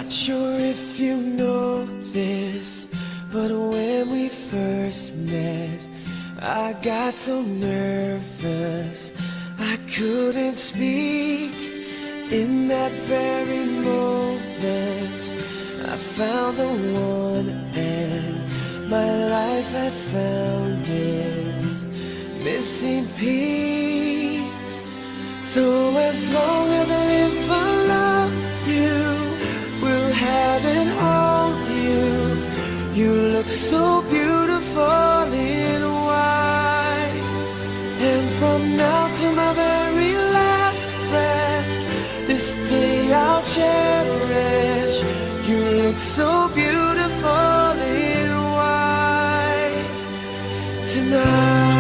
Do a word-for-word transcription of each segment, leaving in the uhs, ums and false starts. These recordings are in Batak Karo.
Not sure if you know this, but when we first met, I got so nervous I couldn't speak. In that very moment, I found the one, and my life had found its missing piece. So as long as I live, I love you, will have and hold you. You look so beautiful in white. And from now to my very last breath, this day I'll cherish. You look so beautiful in white tonight.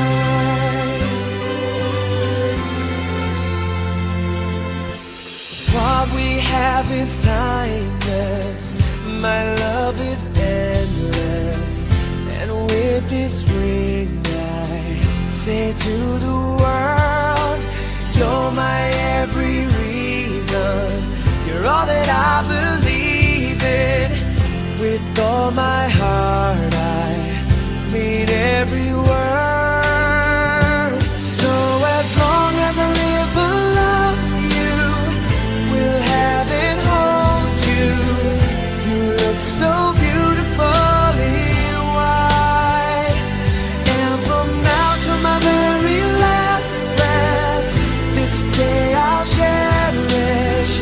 What we have is timeless. My love is endless. And with this ring, I say to the world, you're my every reason. You're all that I believe in. With all my heart, I mean every word. So as long as I live, I love you, will have and hold you. You look so beautiful in white. And from now to my very last breath, this day I'll cherish.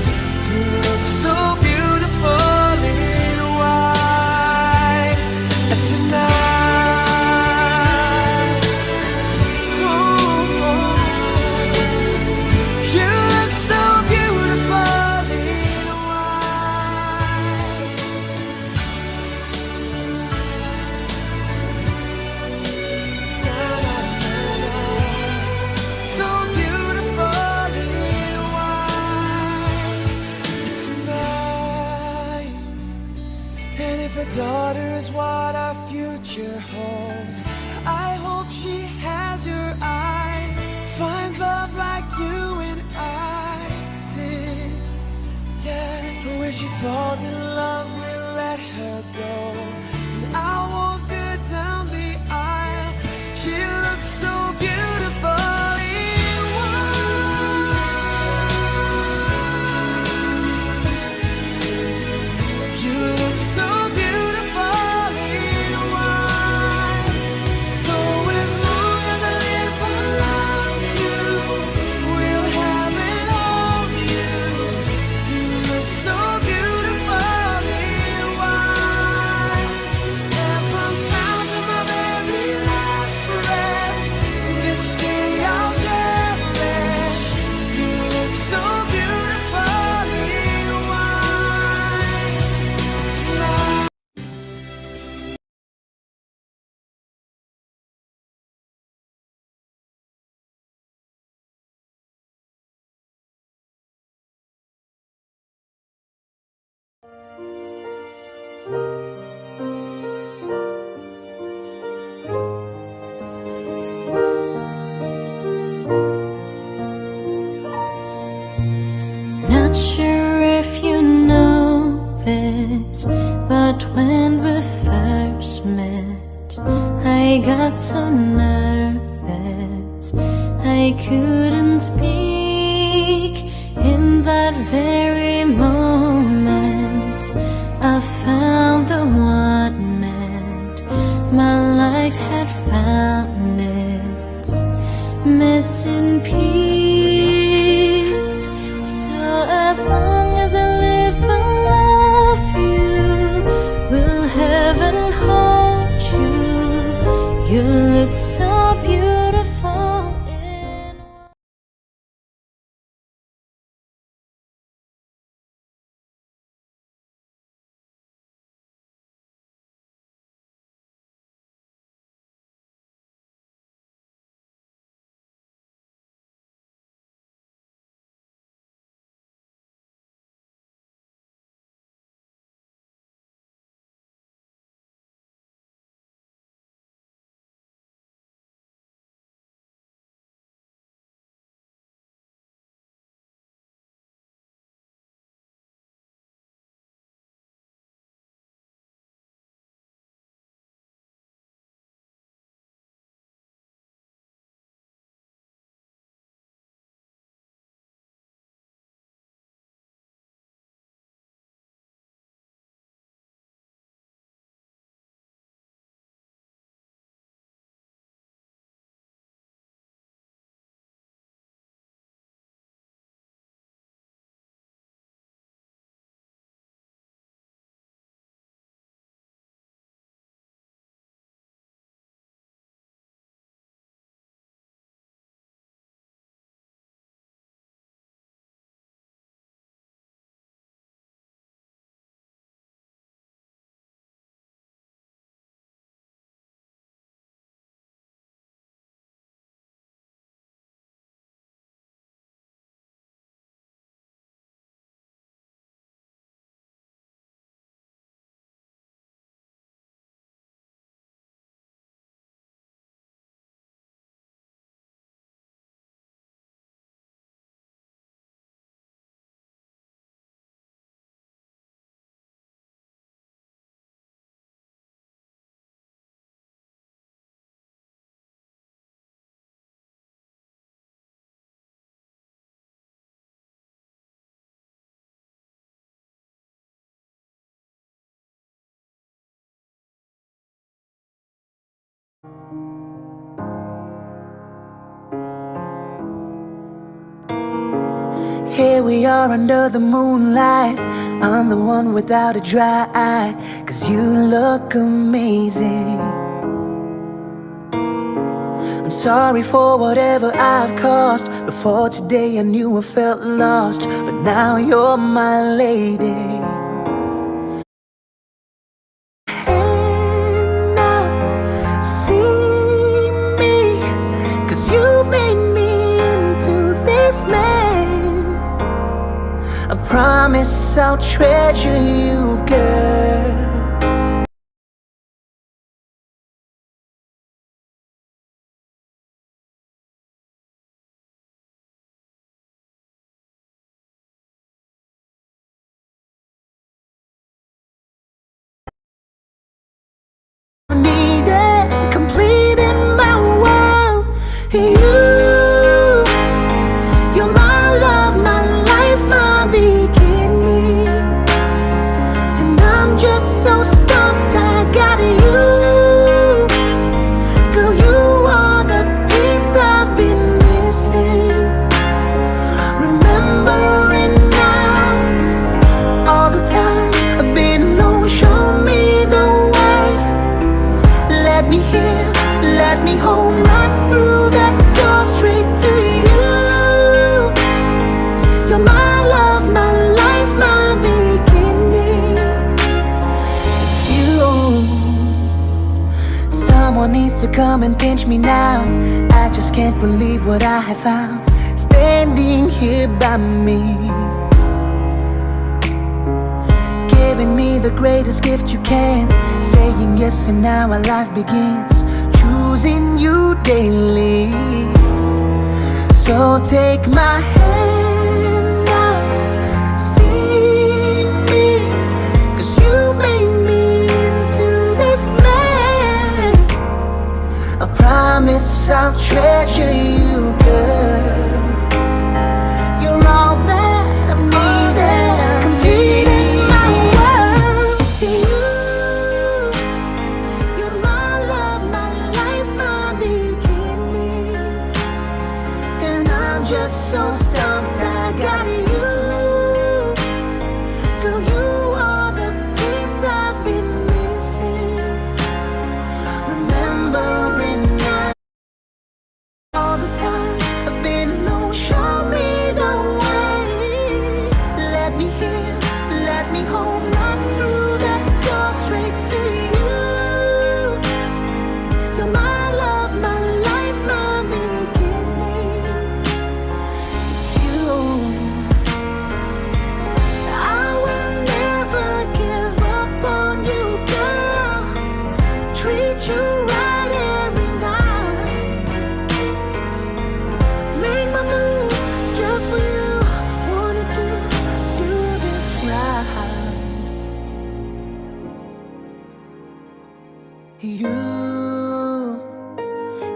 You look so beautiful in white tonight. Oh, you look so beautiful in white. So beautiful in white tonight. And if a daughter is what our future holds, I hope she has your eyes, finds love like you and I did. Yeah, but when she falls in love, we'll let her go. And I won't go down the aisle. She looks so beautiful in white. You look so beautiful in white. So as long as I live, I love you. Will have and hold you. You look so beautiful in white. And from now to my very last breath, this day I'll cherish. You look so beautiful in white. Not sure if you know this, but when we first met, I got so nervous I couldn't speak. In that very moment, I found the one, and my life had found its missing piece. So as long as I live, I love you, will have and hold you. You look so Here we are under the moonlight. I'm the one without a dry eye, 'cause you look amazing. I'm sorry for whatever I've caused, but for today I knew I felt lost, but now you're my lady. And now, see me, 'cause you made me into this man. I promise I'll treasure you, girl. Needed, complete in my world. You, you're my love, my life, my beginning. And I'm just so stumped I got you. Girl, you are the piece I've been missing. Remembering now all the times I've been alone. Show me the way. Let me hear, let me home right through that door straight to you. You're my love, my life, my beginning. It's you. Someone needs to come and pinch me now. I just can't believe what I have found. Standing here by me, giving me the greatest gift you can. Saying yes and now our life begins. Choosing you daily. So take my hand now, see me, 'cause you made me into this man. I promise I'll treasure you, girl. You're all that I've needed, complete in my world. You, you're my love, my life, my beginning. And I'm just so stumped I got you. Girl, you are the piece I've been missing. Remembering now all the times I've been alone. Show me the way. Let me hear, let me home right through that door straight to you. You're my love, my life, my beginning. It's you. I will never give up on you, girl. Treat you right every night. Make my move just for you. Wanna do, do this right. You,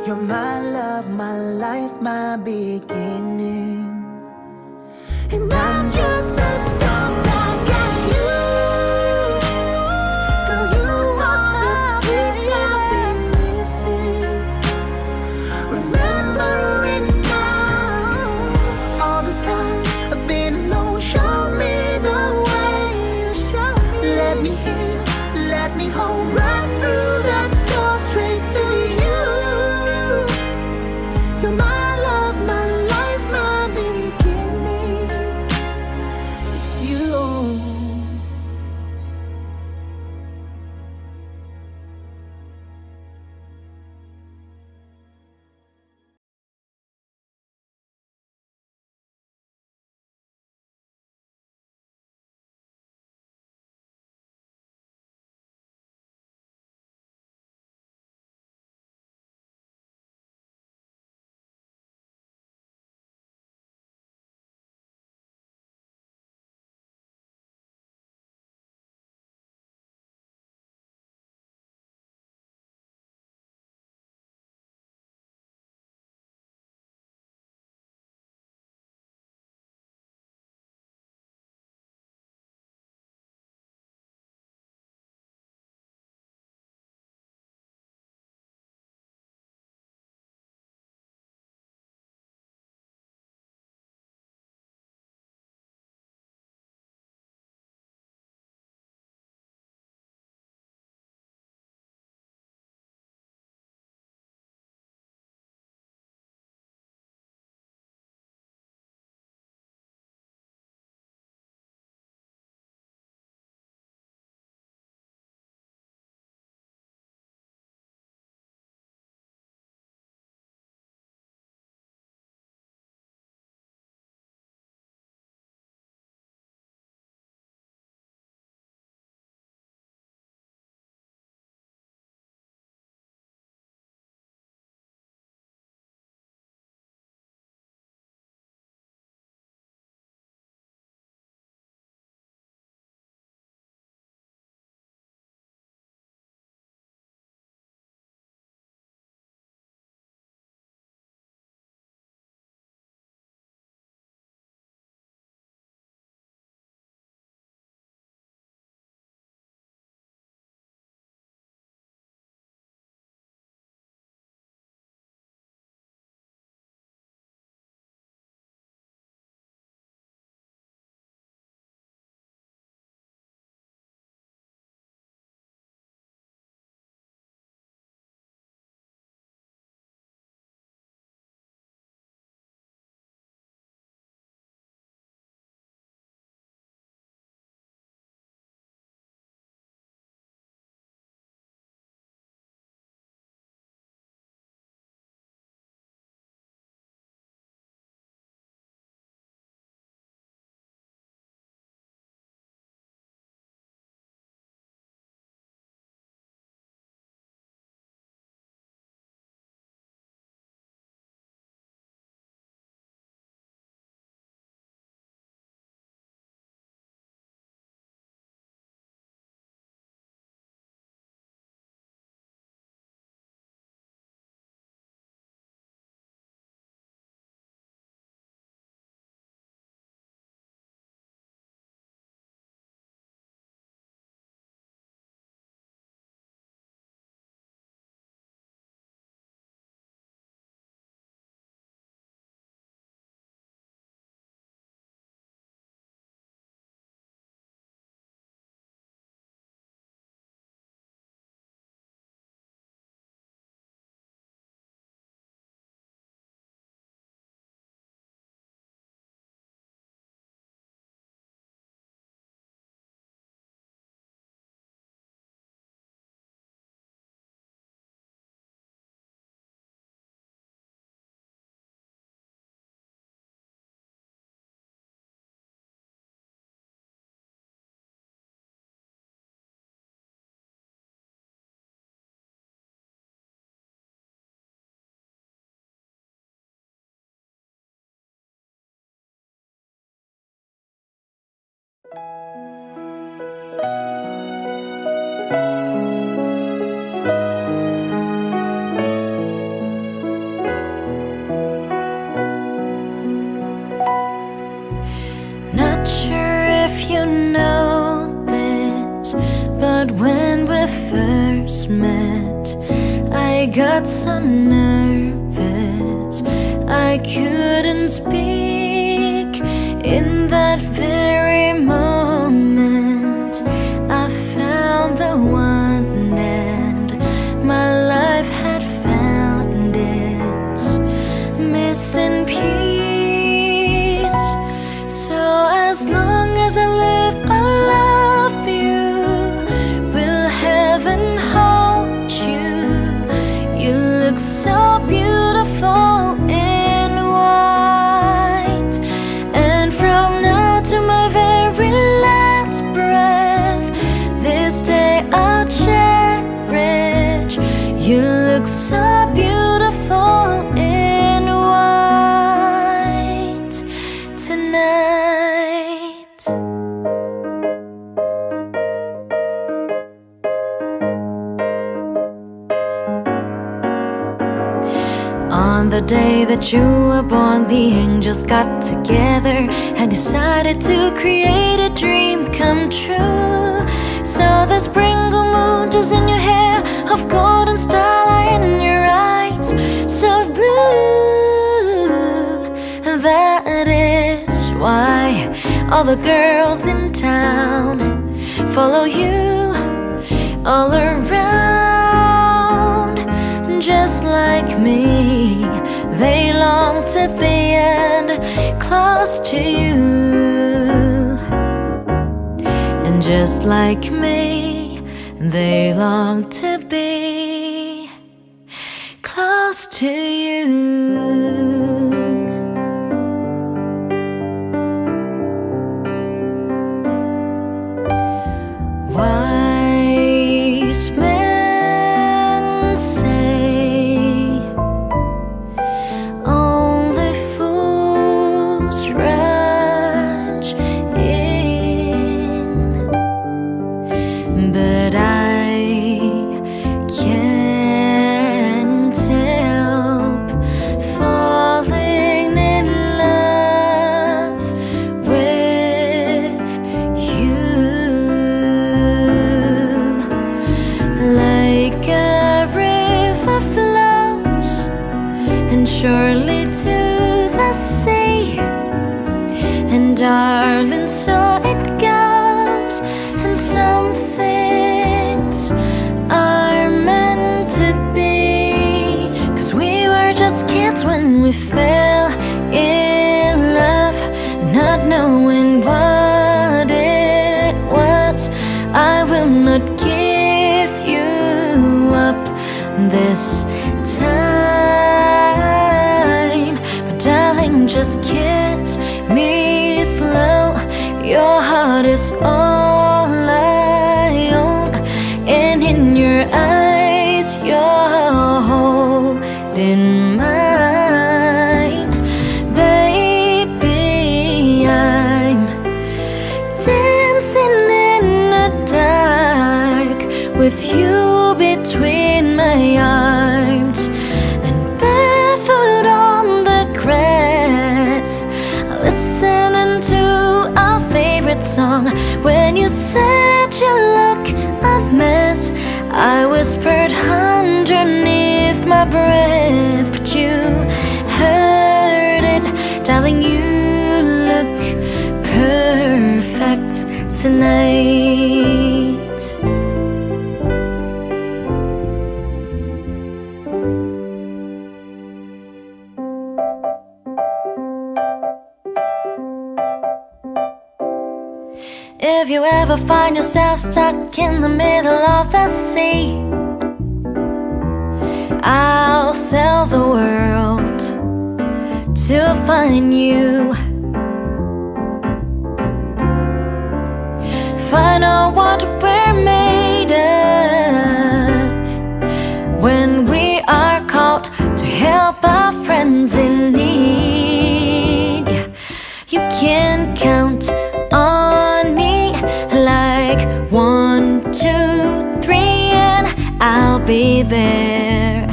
you're my love, my life, my beginning. And I'm just so stumped I got you. Girl, you are the piece I've been missing. Remembering now all the times I've been alone. Show me the way. Let me hear, let me home right through that door straight to you. You're my love, my life, my beginning. It's you. Not sure if you know this, but when we first met, I got so nervous I couldn't speak. In that very moment, I found the one, and my life had found its missing piece. So as long as I live, I love you. Will heaven hold you? You look so beautiful in white. And from now to my very last breath, this day I'll cherish. You look so beautiful in white tonight. On the day that you were born, the angels got together and decided to create a dream come true. So the sprinkle moon is in your hair, of golden starlight in your eyes, so blue. And that is why all the girls in town follow you all around. Just like me, they long to be and close to you. And just like me, they long to be close to you. Wise men say only fools rush in, but I can't help falling in love with you. Like a river flows and surely to the sea. And darling, so it goes. And some things are meant to be. 'Cause we were just kids when we fell in love, not knowing what it was. I will not give you up this time. But darling, just kiss me slow. Your heart is all I own, and in your eyes, you're holding mine. Baby, I'm dancing in the dark with you between my arms and barefoot on the grass, listening to our favorite song. When you said you look a mess, I whispered underneath my breath, but you heard it. Darling, you look perfect tonight. If you ever find yourself stuck in the middle of the sea, I'll sail the world to find you. Find out what we're made of when we are called to help our friends in need. You can count on me. One, two, three, and I'll be there.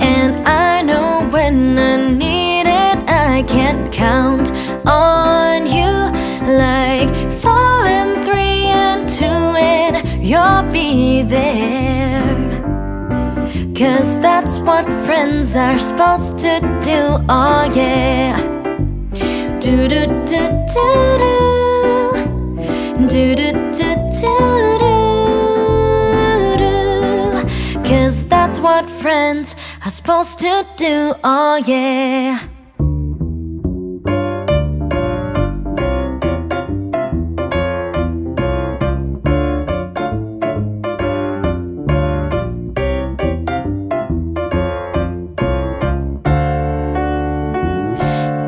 And I know when I need it, I can count on you. Like four and three and two, and you'll be there. 'Cause that's what friends are supposed to do, oh yeah. Do do do do do. Do do do do do do. 'Cause that's what friends are supposed to do, oh yeah.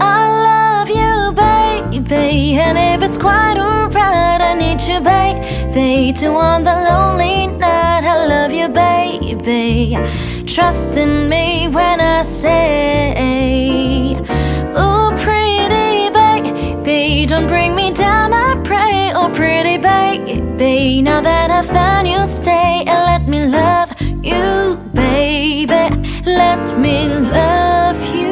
I love you, baby, and if it's quite alright, I need you, baby, to warm the lonely night. I love you, baby. Trust in me when I say, oh, pretty baby, don't bring me down, I pray. Oh, pretty baby, now that I found you, stay and let me love you, baby. Let me love you.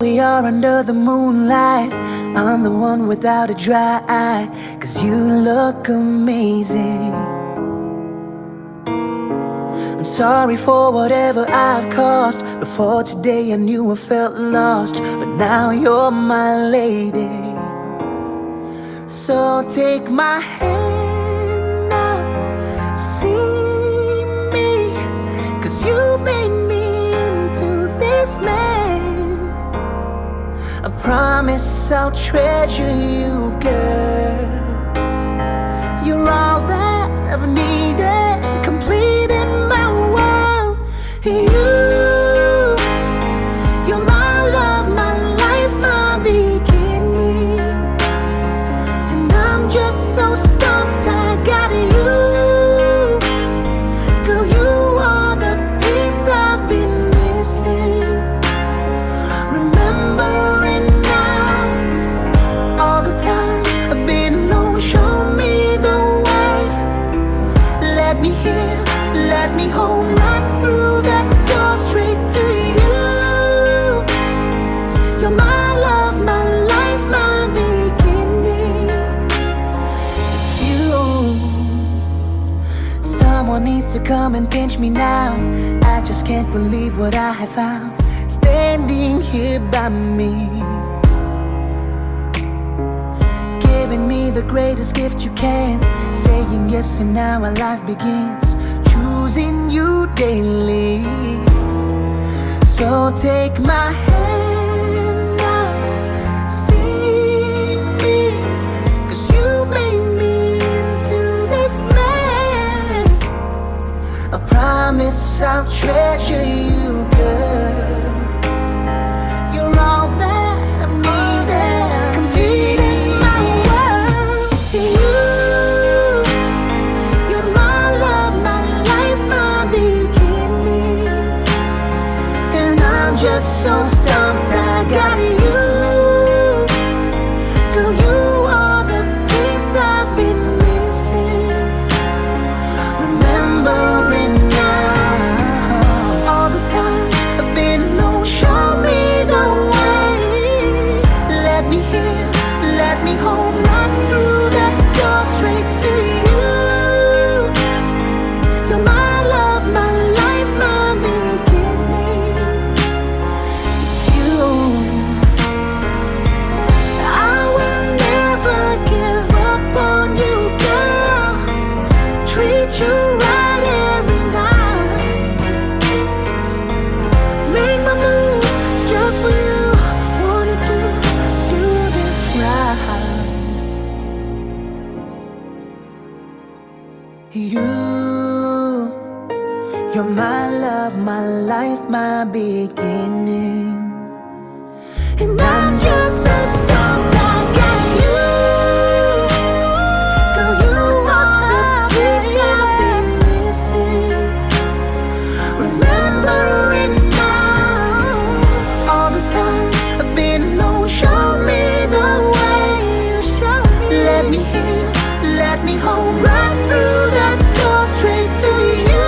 We are under the moonlight. I'm the one without a dry eye, 'cause you look amazing. I'm sorry for whatever I've caused. Before today I knew I felt lost, but now you're my lady. So take my hand now, see me, 'cause you made me into this man. I promise I'll treasure you, girl. You're all that I've needed, complete in my world. You, you're my love, my life, my beginning. And I'm just so stumped I got you. Girl, you are the piece I've been missing. Remembering now all the times I've been alone, show me the way. Let me hear, let me home right through that door straight to you. You're my love, my life, my beginning. It's you. Someone needs to come and pinch me now. I just can't believe what I have found standing here by me. Giving me the greatest gift you can. Saying yes and now our life begins. Choosing you daily. So take my hand now. See me. 'Cause you made me into this man. I promise I'll treasure you, girl. You're all that I've needed, complete in my world. You, you're my love, my life, my beginning. And I'm just so stumped I got you. Girl, you are the piece I've been missing. Remembering now all the You, you're my love, my life, my beginning. And I'm just a stone tied to you. Girl, you are the piece I've been missing. Remembering now all the times I've been alone. Show me the way. Let me heal, let me hold right through that door straight to you.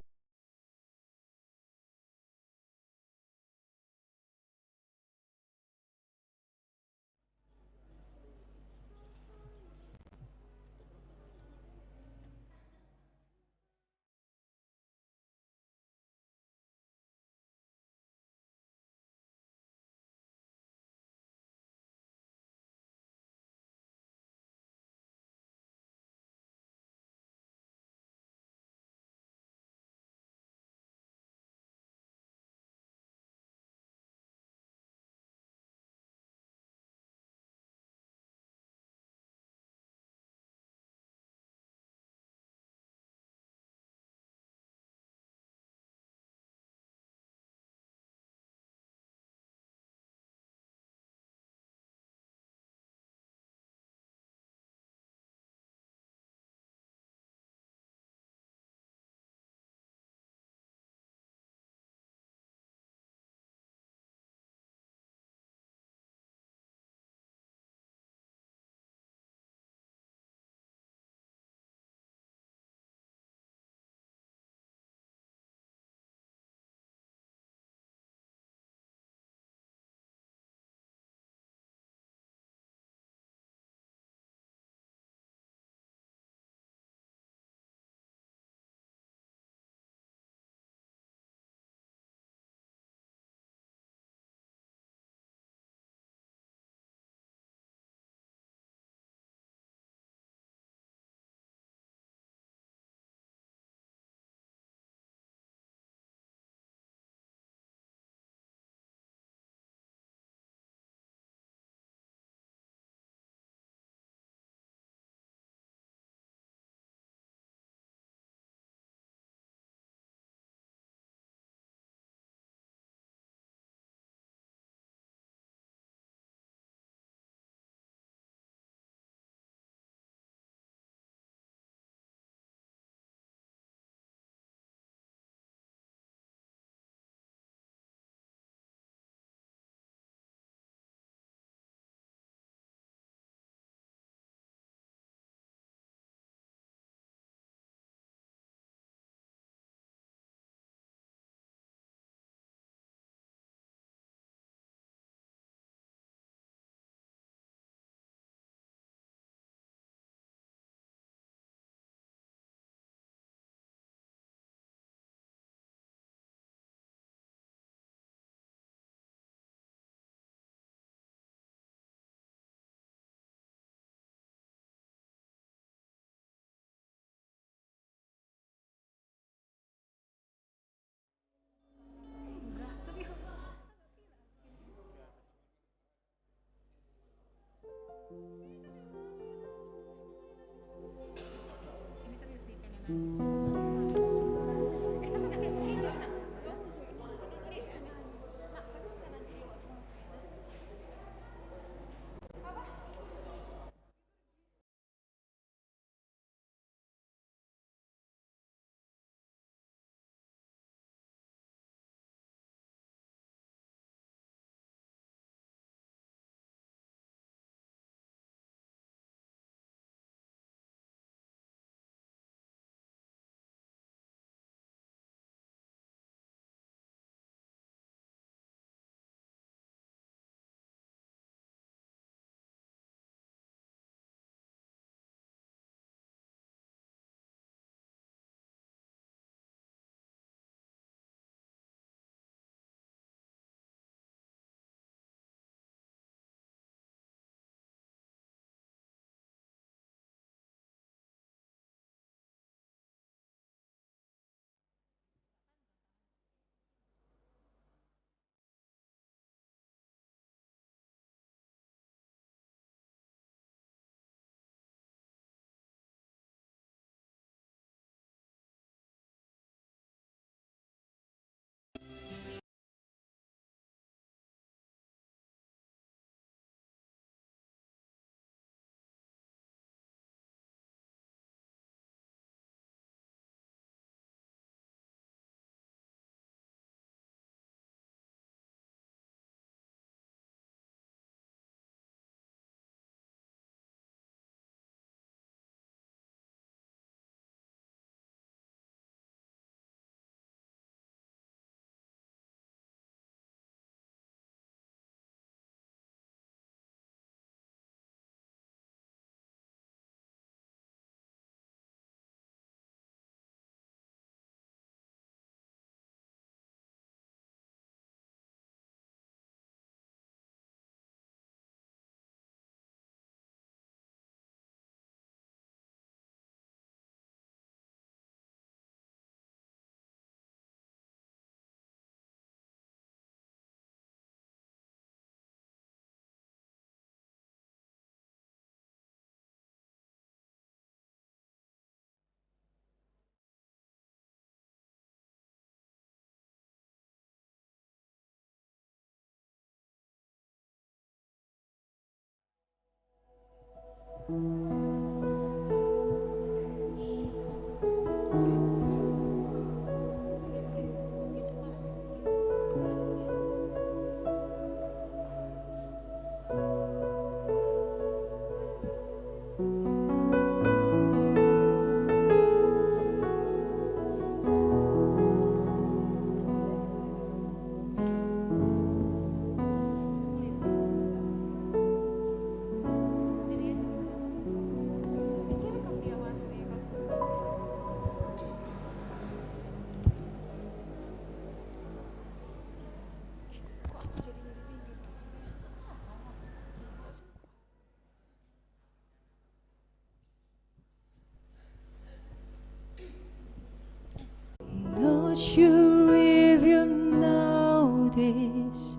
Not sure if you know this,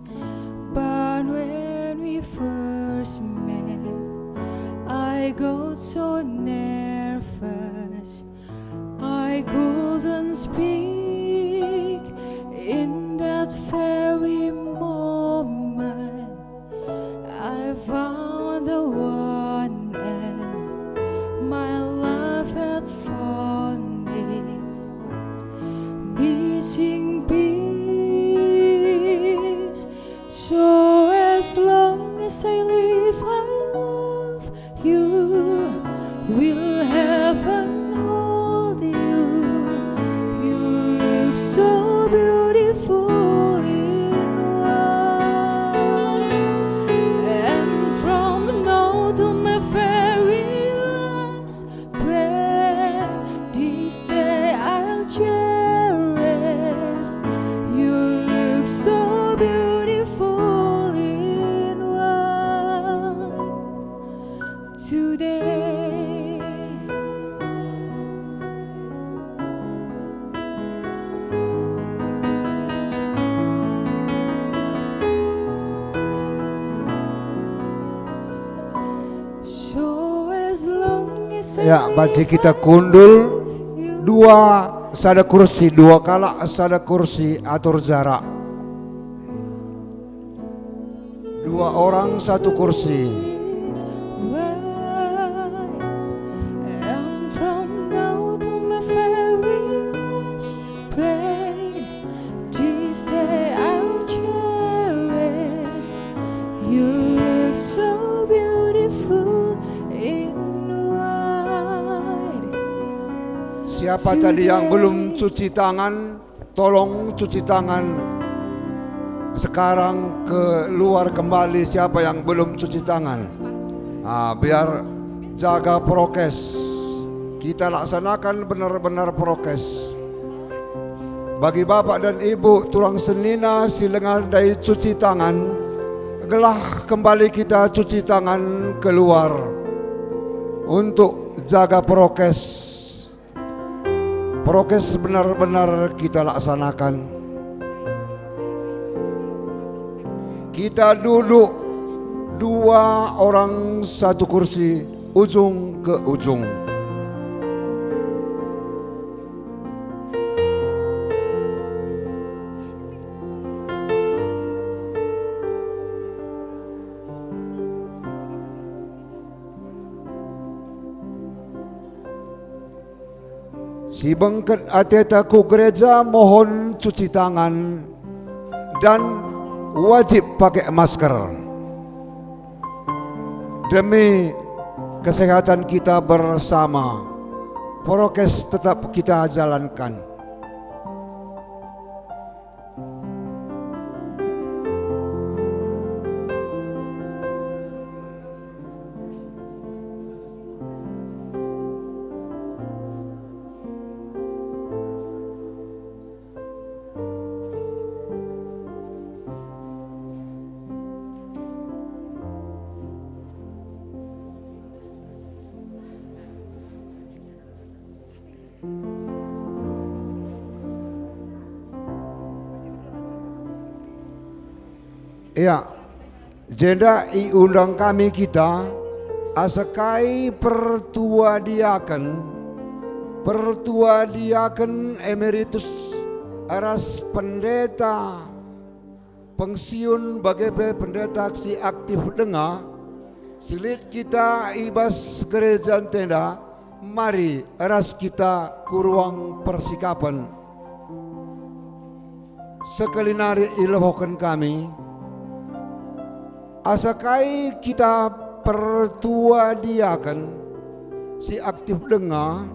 but when we first met, I got so nervous I couldn't speak in that very moment. I found the one and my life had found its missing piece. So as long as I live, I love you, will heaven hold you? You look so beautiful in white. And from now to my very last breath, this day I'll cherish. You look so beautiful in white today. So as long as I Ya, live, banci kita I kundul, love you. Dua, sada kursi, dua kalak, sada kursi, atur jarak. Dua orang, satu kursi. And from now to my very last breath, this day I'll cherish. You look so beautiful in white. Siapa tadi yang belum cuci tangan? Tolong cuci tangan sekarang, keluar kembali siapa yang belum cuci tangan. Ah, biar jaga prokes. Kita laksanakan benar-benar prokes. Bagi bapak dan ibu, turang senina si langa ndai cuci tangan, gelah kembali kita cuci tangan keluar untuk jaga prokes. Prokes benar-benar kita laksanakan. Kita duduk dua orang satu kursi, ujung ke ujung. Si bengket ateta ku gereja mohon cuci tangan dan wajib pakai masker. Demi kesehatan kita bersama, prokes tetap kita jalankan. Ya, jenda iundang kami kita, asa kai pertua diaken, pertua diaken emeritus ras pendeta pensiun bage pe pendeta si aktif denga, Si lit kita i bas gereja ntenda, mari ras kita ku ruang persikapen. Sekali nari ilebuhken kami, asa kai kita pertua diaken si aktif denga,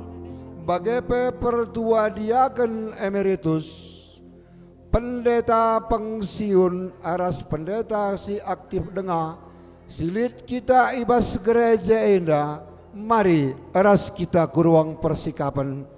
bage pe pertua diaken emeritus, pendeta pensiun ras pendeta si aktif denga, si lit kita i bas gereja enda, mari ras kita ku ruang persikapen.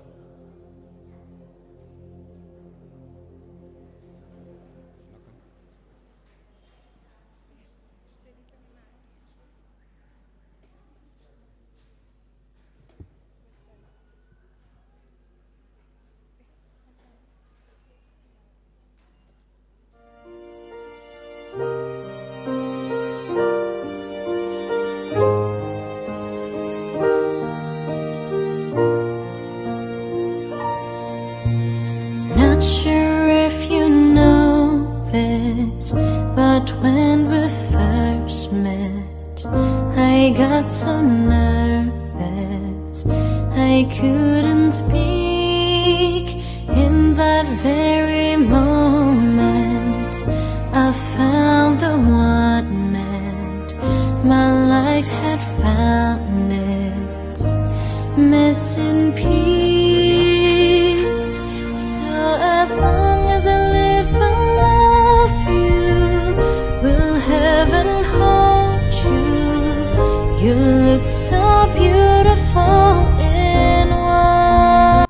Not sure if you know this, but when we first met, I got so nervous I couldn't speak. In that very moment, I found the one, and my life had found its missing piece. So as long as I live, I love you. Will heaven hold you? You look so beautiful in white.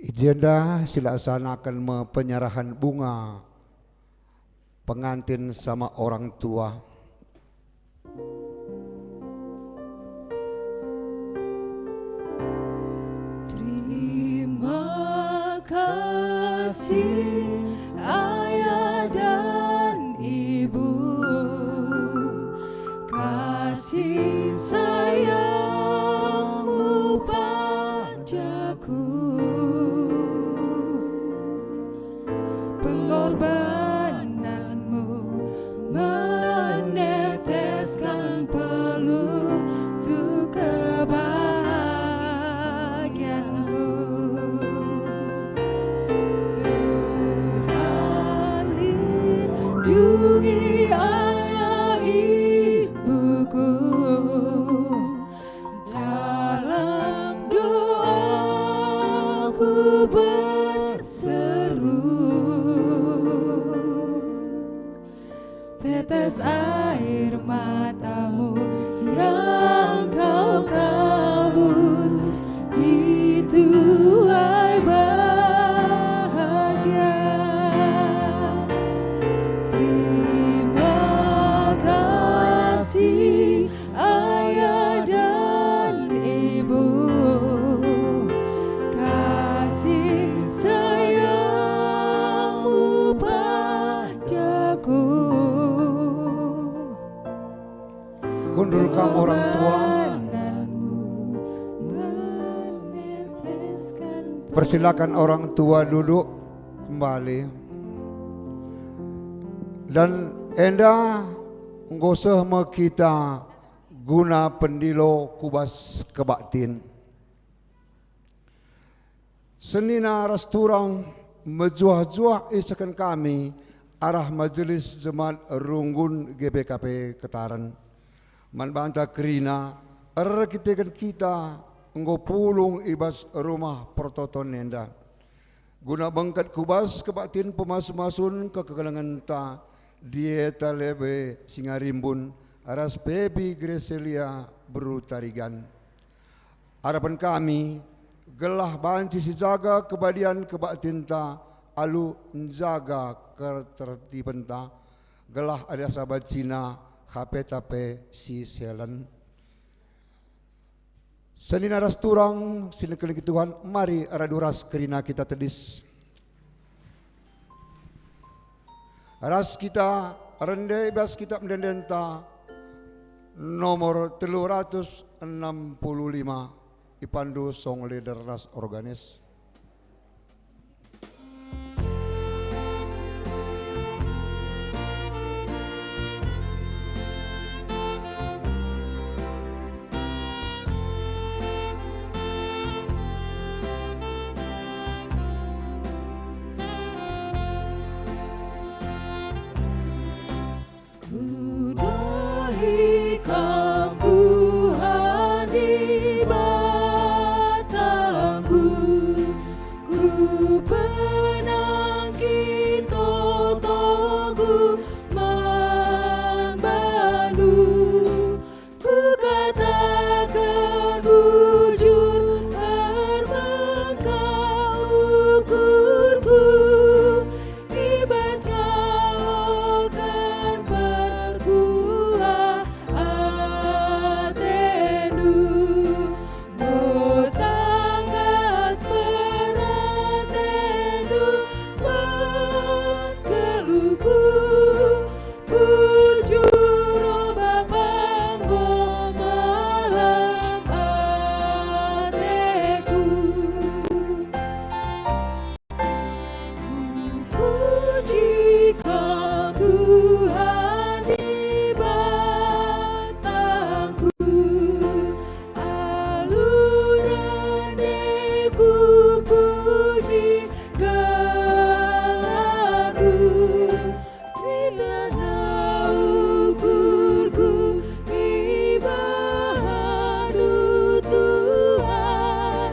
I jenda silaksanaken me penyerahan bunga pengantin sama orang tua. Terima kasih, Ayah dan Ibu, kasih sayangmu padaku. Pengorbananmu meneteskan peluru kebahagiaanku. Tuhan, lindungi ayah ibuku. Dalam doaku berseru, tetes air matamu yang kau kabut di tuai bahagia. Terima kasih, Ayah dan Ibu, kasih sayangmu padaku. Kundul kam orang tua. Persilakan orang tua duduk kembali. Dan enda enggo seh me kita guna pendilo ku bas kebaktin. Senina ras turang mejuah-juah isehken kami arah Majelis Jemaat Runggun G B K P Ketaren. Man banta kerina erkiteken kita enggo pulung i bas rumah pertoton enda. Guna bengket ku bas kebaktin pemasu-masun kekekelengenta, dieta lebe si ngarimbun, ras Pepi Gracelia beru Tarigan. Arapen kami, gelah banci sijaga kebadian kebaktinta alu njaga ketertibenta, gelah adi asa bancina hapeta pe siselen. Senina ras turang si nengkelengi Tuhan, mari radu ras kerina kita tedis. Ras kita rende i bas Kitap Ende-endenta nomor telu ratus enam puluh lima, ipandu song leader ras organis. Kudahi Kam, Tuhan Dibatangku, kupenang kitotoku man baNdu. Kukataken bujur, ermengkah ukurku, i bas ngaloken perkuah ateNdu. Enggo tangkas peratenNdu bas geluhku, bujur, o Bapa, enggo malem ateku. Puji Kam, Tuhan Dibatangku, alu rende kupuji gelarNdu. Pitahna ukurku ibahanNdu, Tuhan,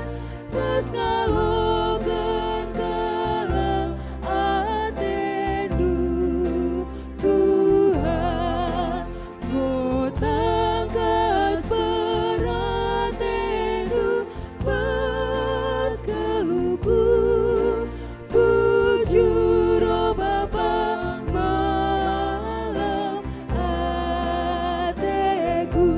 bas ngaloken keleng ateNdu, Tuhan. Enggo tangkas peratenNdu bas geluhku, bujur, o Bapa, malem ateku.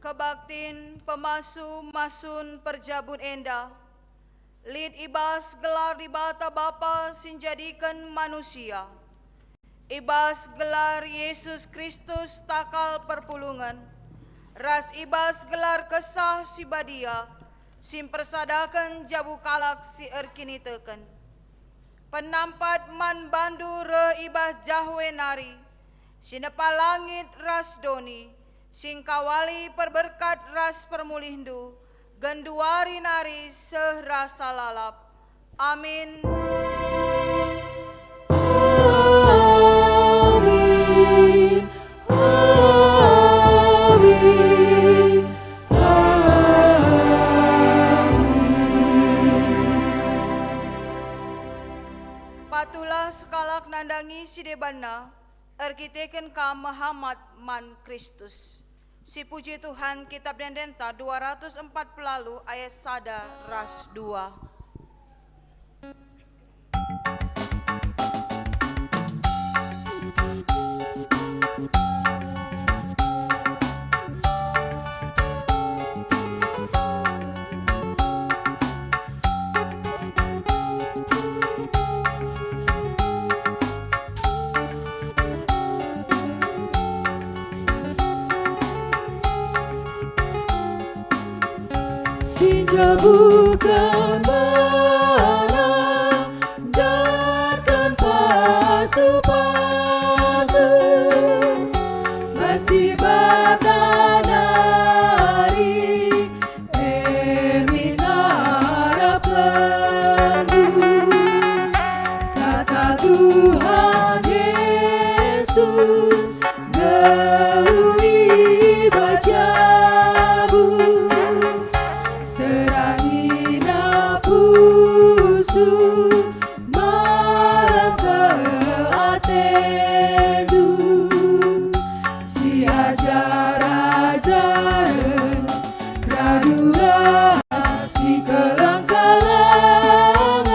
Kebaktin pemasu-masun perjabun enda lit i bas gelar Dibata Bapa si njadiken manusia, i bas gelar Yesus Kristus takal perpulungen, ras i bas gelar Kesah Si Badia si mpersadaken jabu kalak si erkiniteken. Penampat man baNdu reh i bas Jahwe nari, si nepa langit ras doni, si ngkawali perberkat ras permulihndu, genduari nari seh rasa lalap. Amin. Amin. Amin. Amin. Patuhlah sekalak nandangi si debanna, erkiteken kam mehamat man Kristus. Sipuji Tuhan, Kitap Ende-endenta dua ratus empat puluh waluh ayat sada ras dua. Si njabuken bana, datken pasu-pasu, bas Dibata nari, e min arapkendu. Kata Tuhan Yesus, geluh Ras si kelang-kalangen,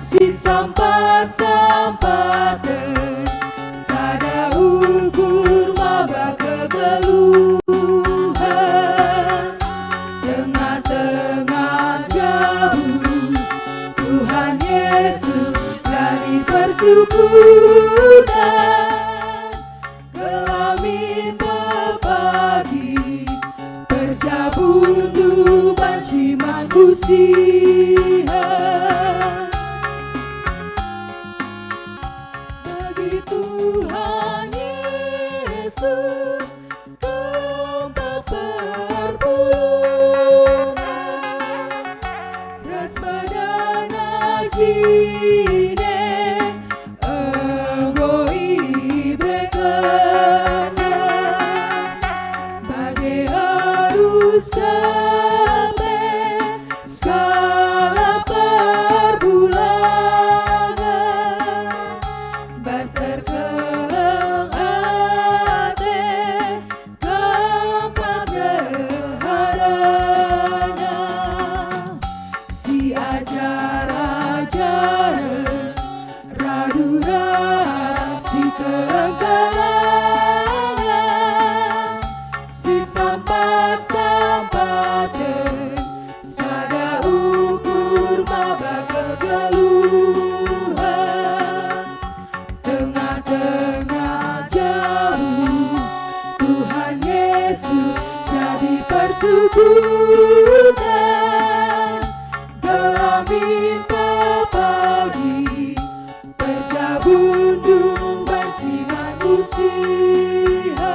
si sampat-sampaten, sada ukur maba kegeluhen. Tengah-tengah jabu, Tuhan Yesus jadi persekutuan. Kelamin pepagi, perjabundu banci manusia. Bagi Tuhan Yesus, kempak perpulungen, ras badan ajine enggo iberekenNa. Bage arus tepe, skala perbulangen, bas erkeleng ate, kempak ndeharana, si ajar-ajaren, radu ras si kelang-kalangen, si sampat-sampaten, sada ukur maba kegeluhen. Tengah-tengah jabu, Tuhan Yesus jadi persekutuan. Gelah minta pagi, perjabundu banci manusia.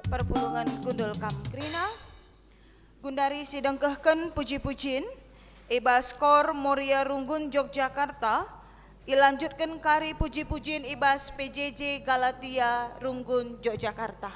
Perpulungen kundul kam kerina. Gundari si dengkehken puji-pujin i bas Kor Moria Runggun Yogyakarta, ilanjutken kari puji-pujin i bas P J J Galatia Runggun Yogyakarta.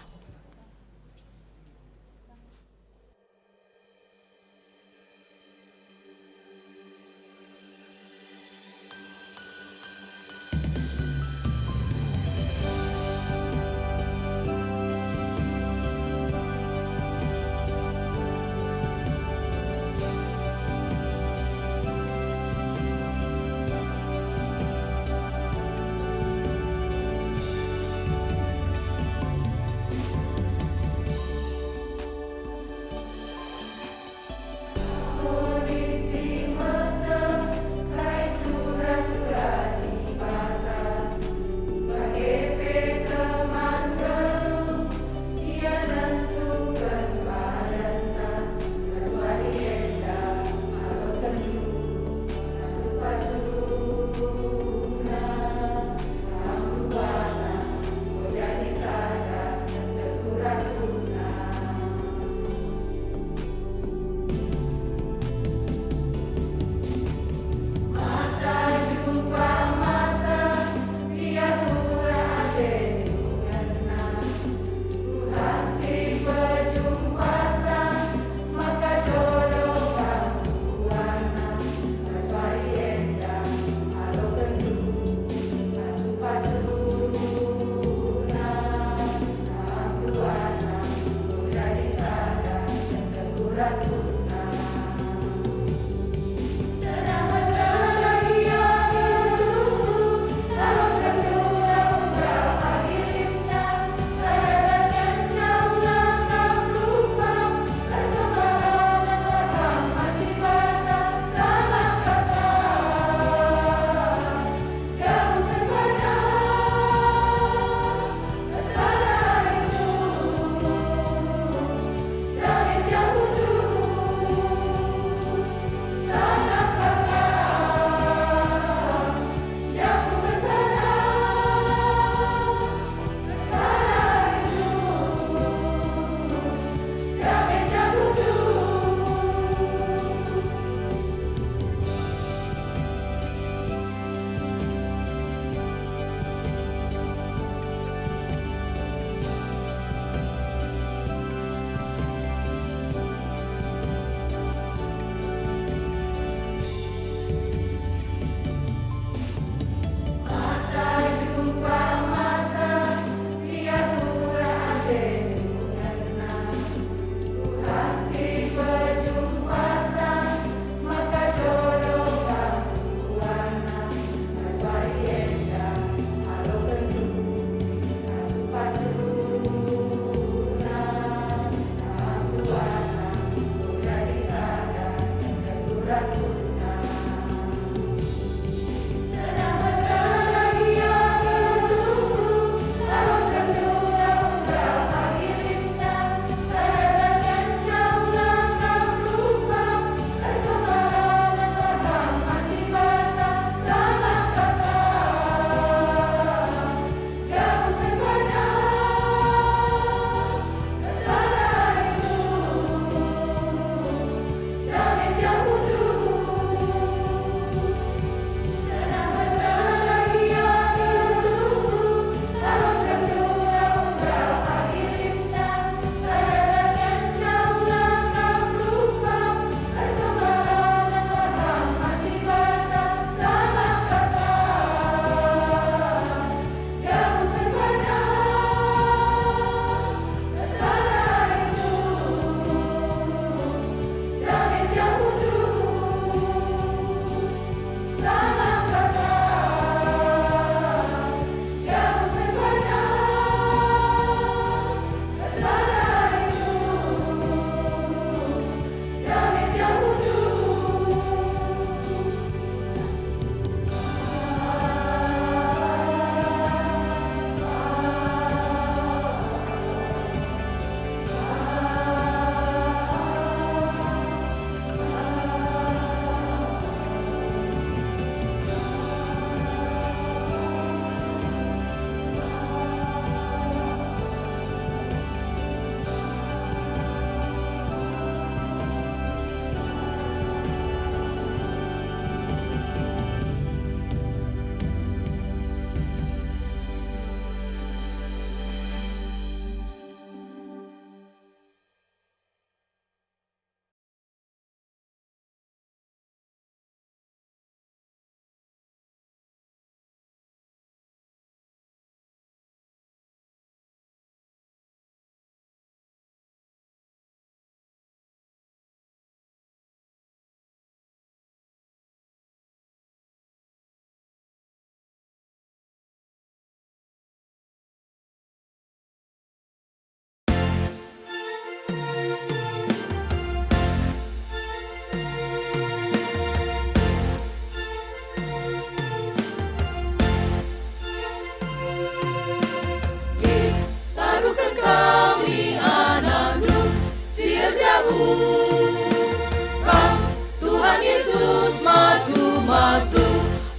Kam, Tuhan Yesus, masu-masu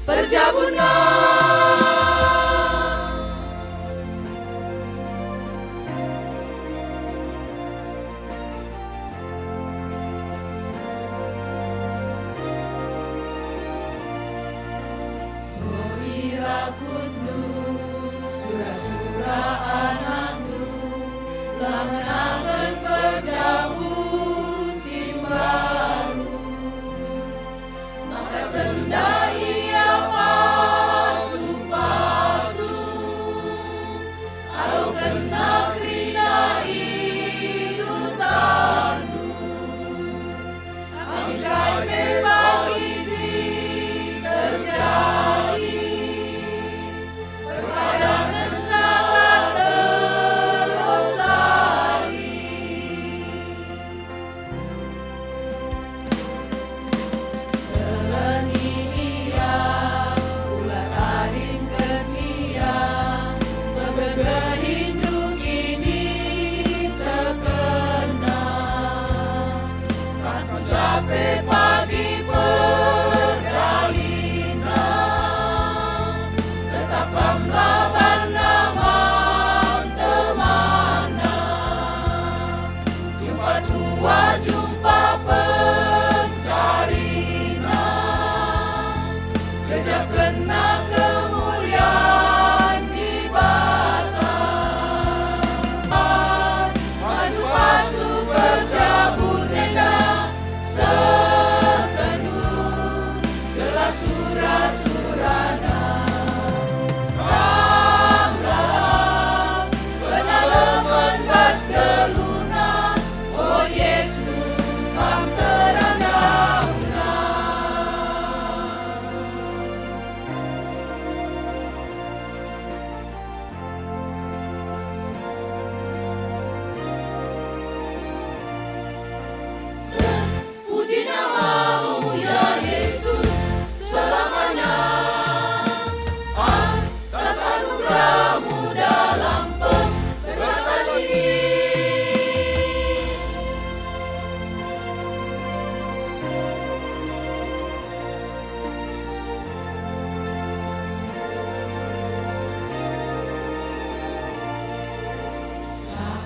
perjabunna. Boi rakutndu, sura-sura anakndu, la ngenangken perjabun si mbaru. Maka sendah ia pasu-pasu, alokenna kerina i dutandu. Amin kai pe bagi si terjadi, perpadangenna la terusali. Telengi ia, ula tadingken ia, megegehindu kinitekenna. Aku jape pagi perdalina, tetapkanlah banna man temanna. Jumpa tua, jumpa pencarina, gejapkenna kemulian Dibata. Pasu-pasu perjabun enda seh kenndu, gelah sura-surana. Kam lalap penalemen bas geluhna, o Yesus, Kam terang dauhna. Puji namamu, ya Yesus, selamanya. Atas anugerahmu dalam penggeretan ini.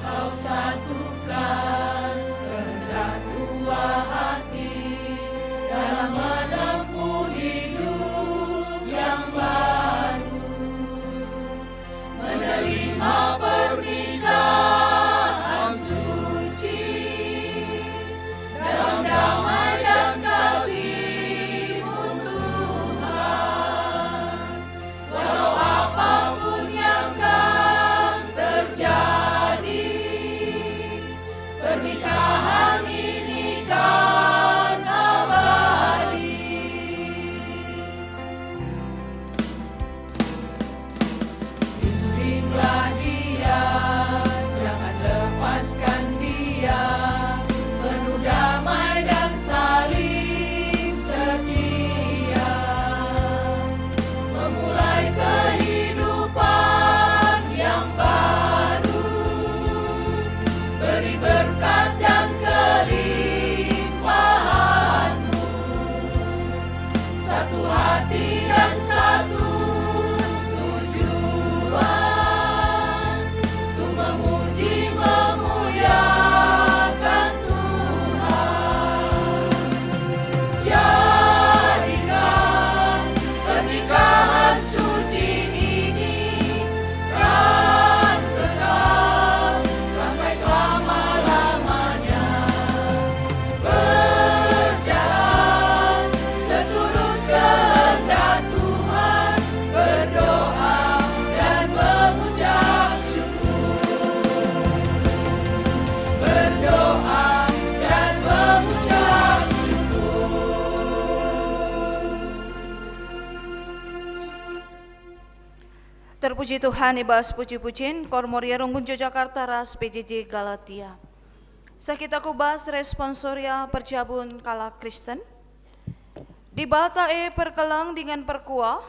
Kau satukan kehendak dua hati dalam menempuh hidup yang baru, menerima pernikahan suci dalam damai dan kasih-Mu, Tuhan. Walau apapun yang kan terjadi, pernikahan ini kan abadi. Bimbinglah dia, jangan lepaskan dia, penuh damai dan saling setia. Memulai kehidupan yang baru, beri berkat dan kelimpahan-Mu. Satu hati dan satu tujuan, untuk memuji, memuliakan Tuhan. Jadikan pernikahan suci ini kan kekal sampai selama-lamanya. Berjalan seturut kehendak Tuhan, berdoa dan mengucap syukur. Berdoa dan mengucap syukur. Terpuji Tuhan i bas puji-pujin, Kor Moria Runggun Yogyakarta ras P J J Galatia. Seh kita ku bas responsoria perjabun kalak Kristen. Dibata e perkeleng dingen perkuah,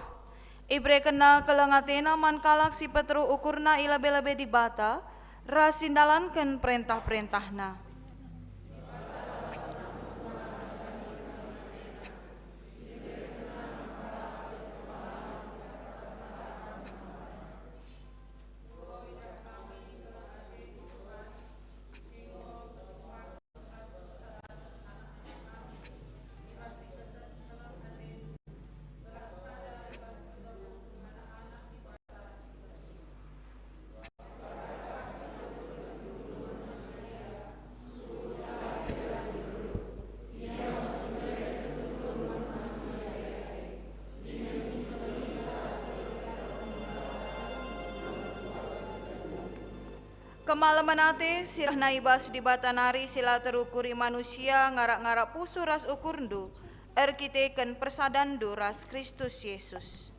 iberekenNa keleng ateNa man kalak si peteruh ukurna i lebe-lebe Dibata, ras si ndalanken perentah-perentahNa. Kemalemen ate si rehna i bas Dibata nari si la terukuri manusia ngarak-ngarak pusuh ras ukurndu erkiteken persadanndu ras Kristus Yesus.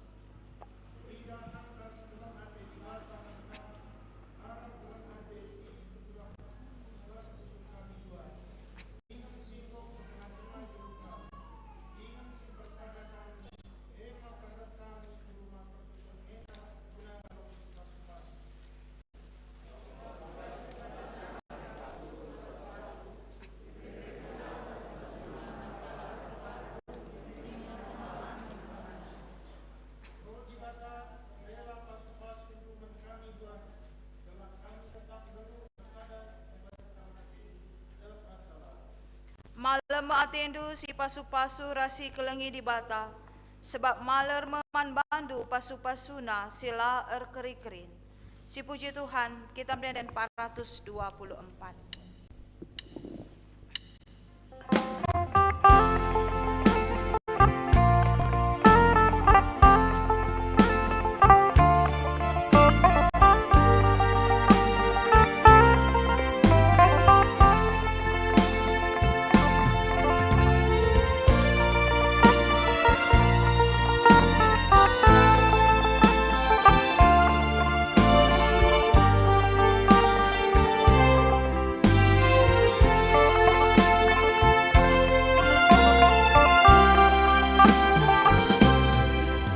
Malem atendu si pasu-pasu ras si kelengi Dibata, sebab maler me man bandu pasu-pasuna si la erkeri-kerin. Sipuji Tuhan, Kitab Ende empat ratus dua puluh empat.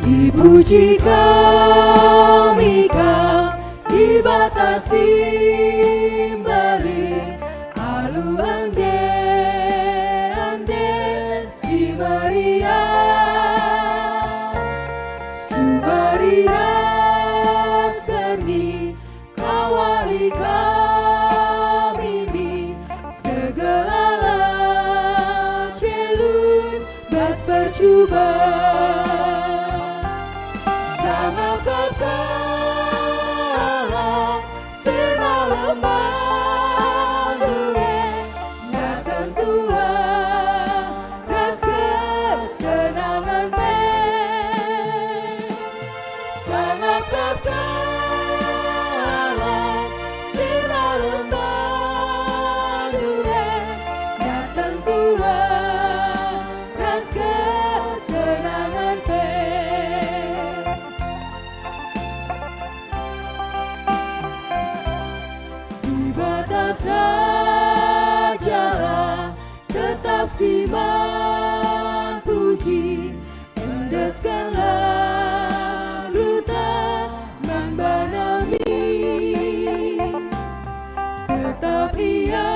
Ipuji kami Kam, Dibata si mbelin, alu ende-enden si meriah. Suari ras berngi, kawali kami min, segala celus bas percuban. Sangap kap kalak si malem bandu e, nyaken tua ras kesenangen pe. Sangap kap kalak si lalem bandu e, nyaken tua ras kesenangen pe. Dibata sajalah tetap si man puji, endeskenlah geluhta man bana min. Tetap Ia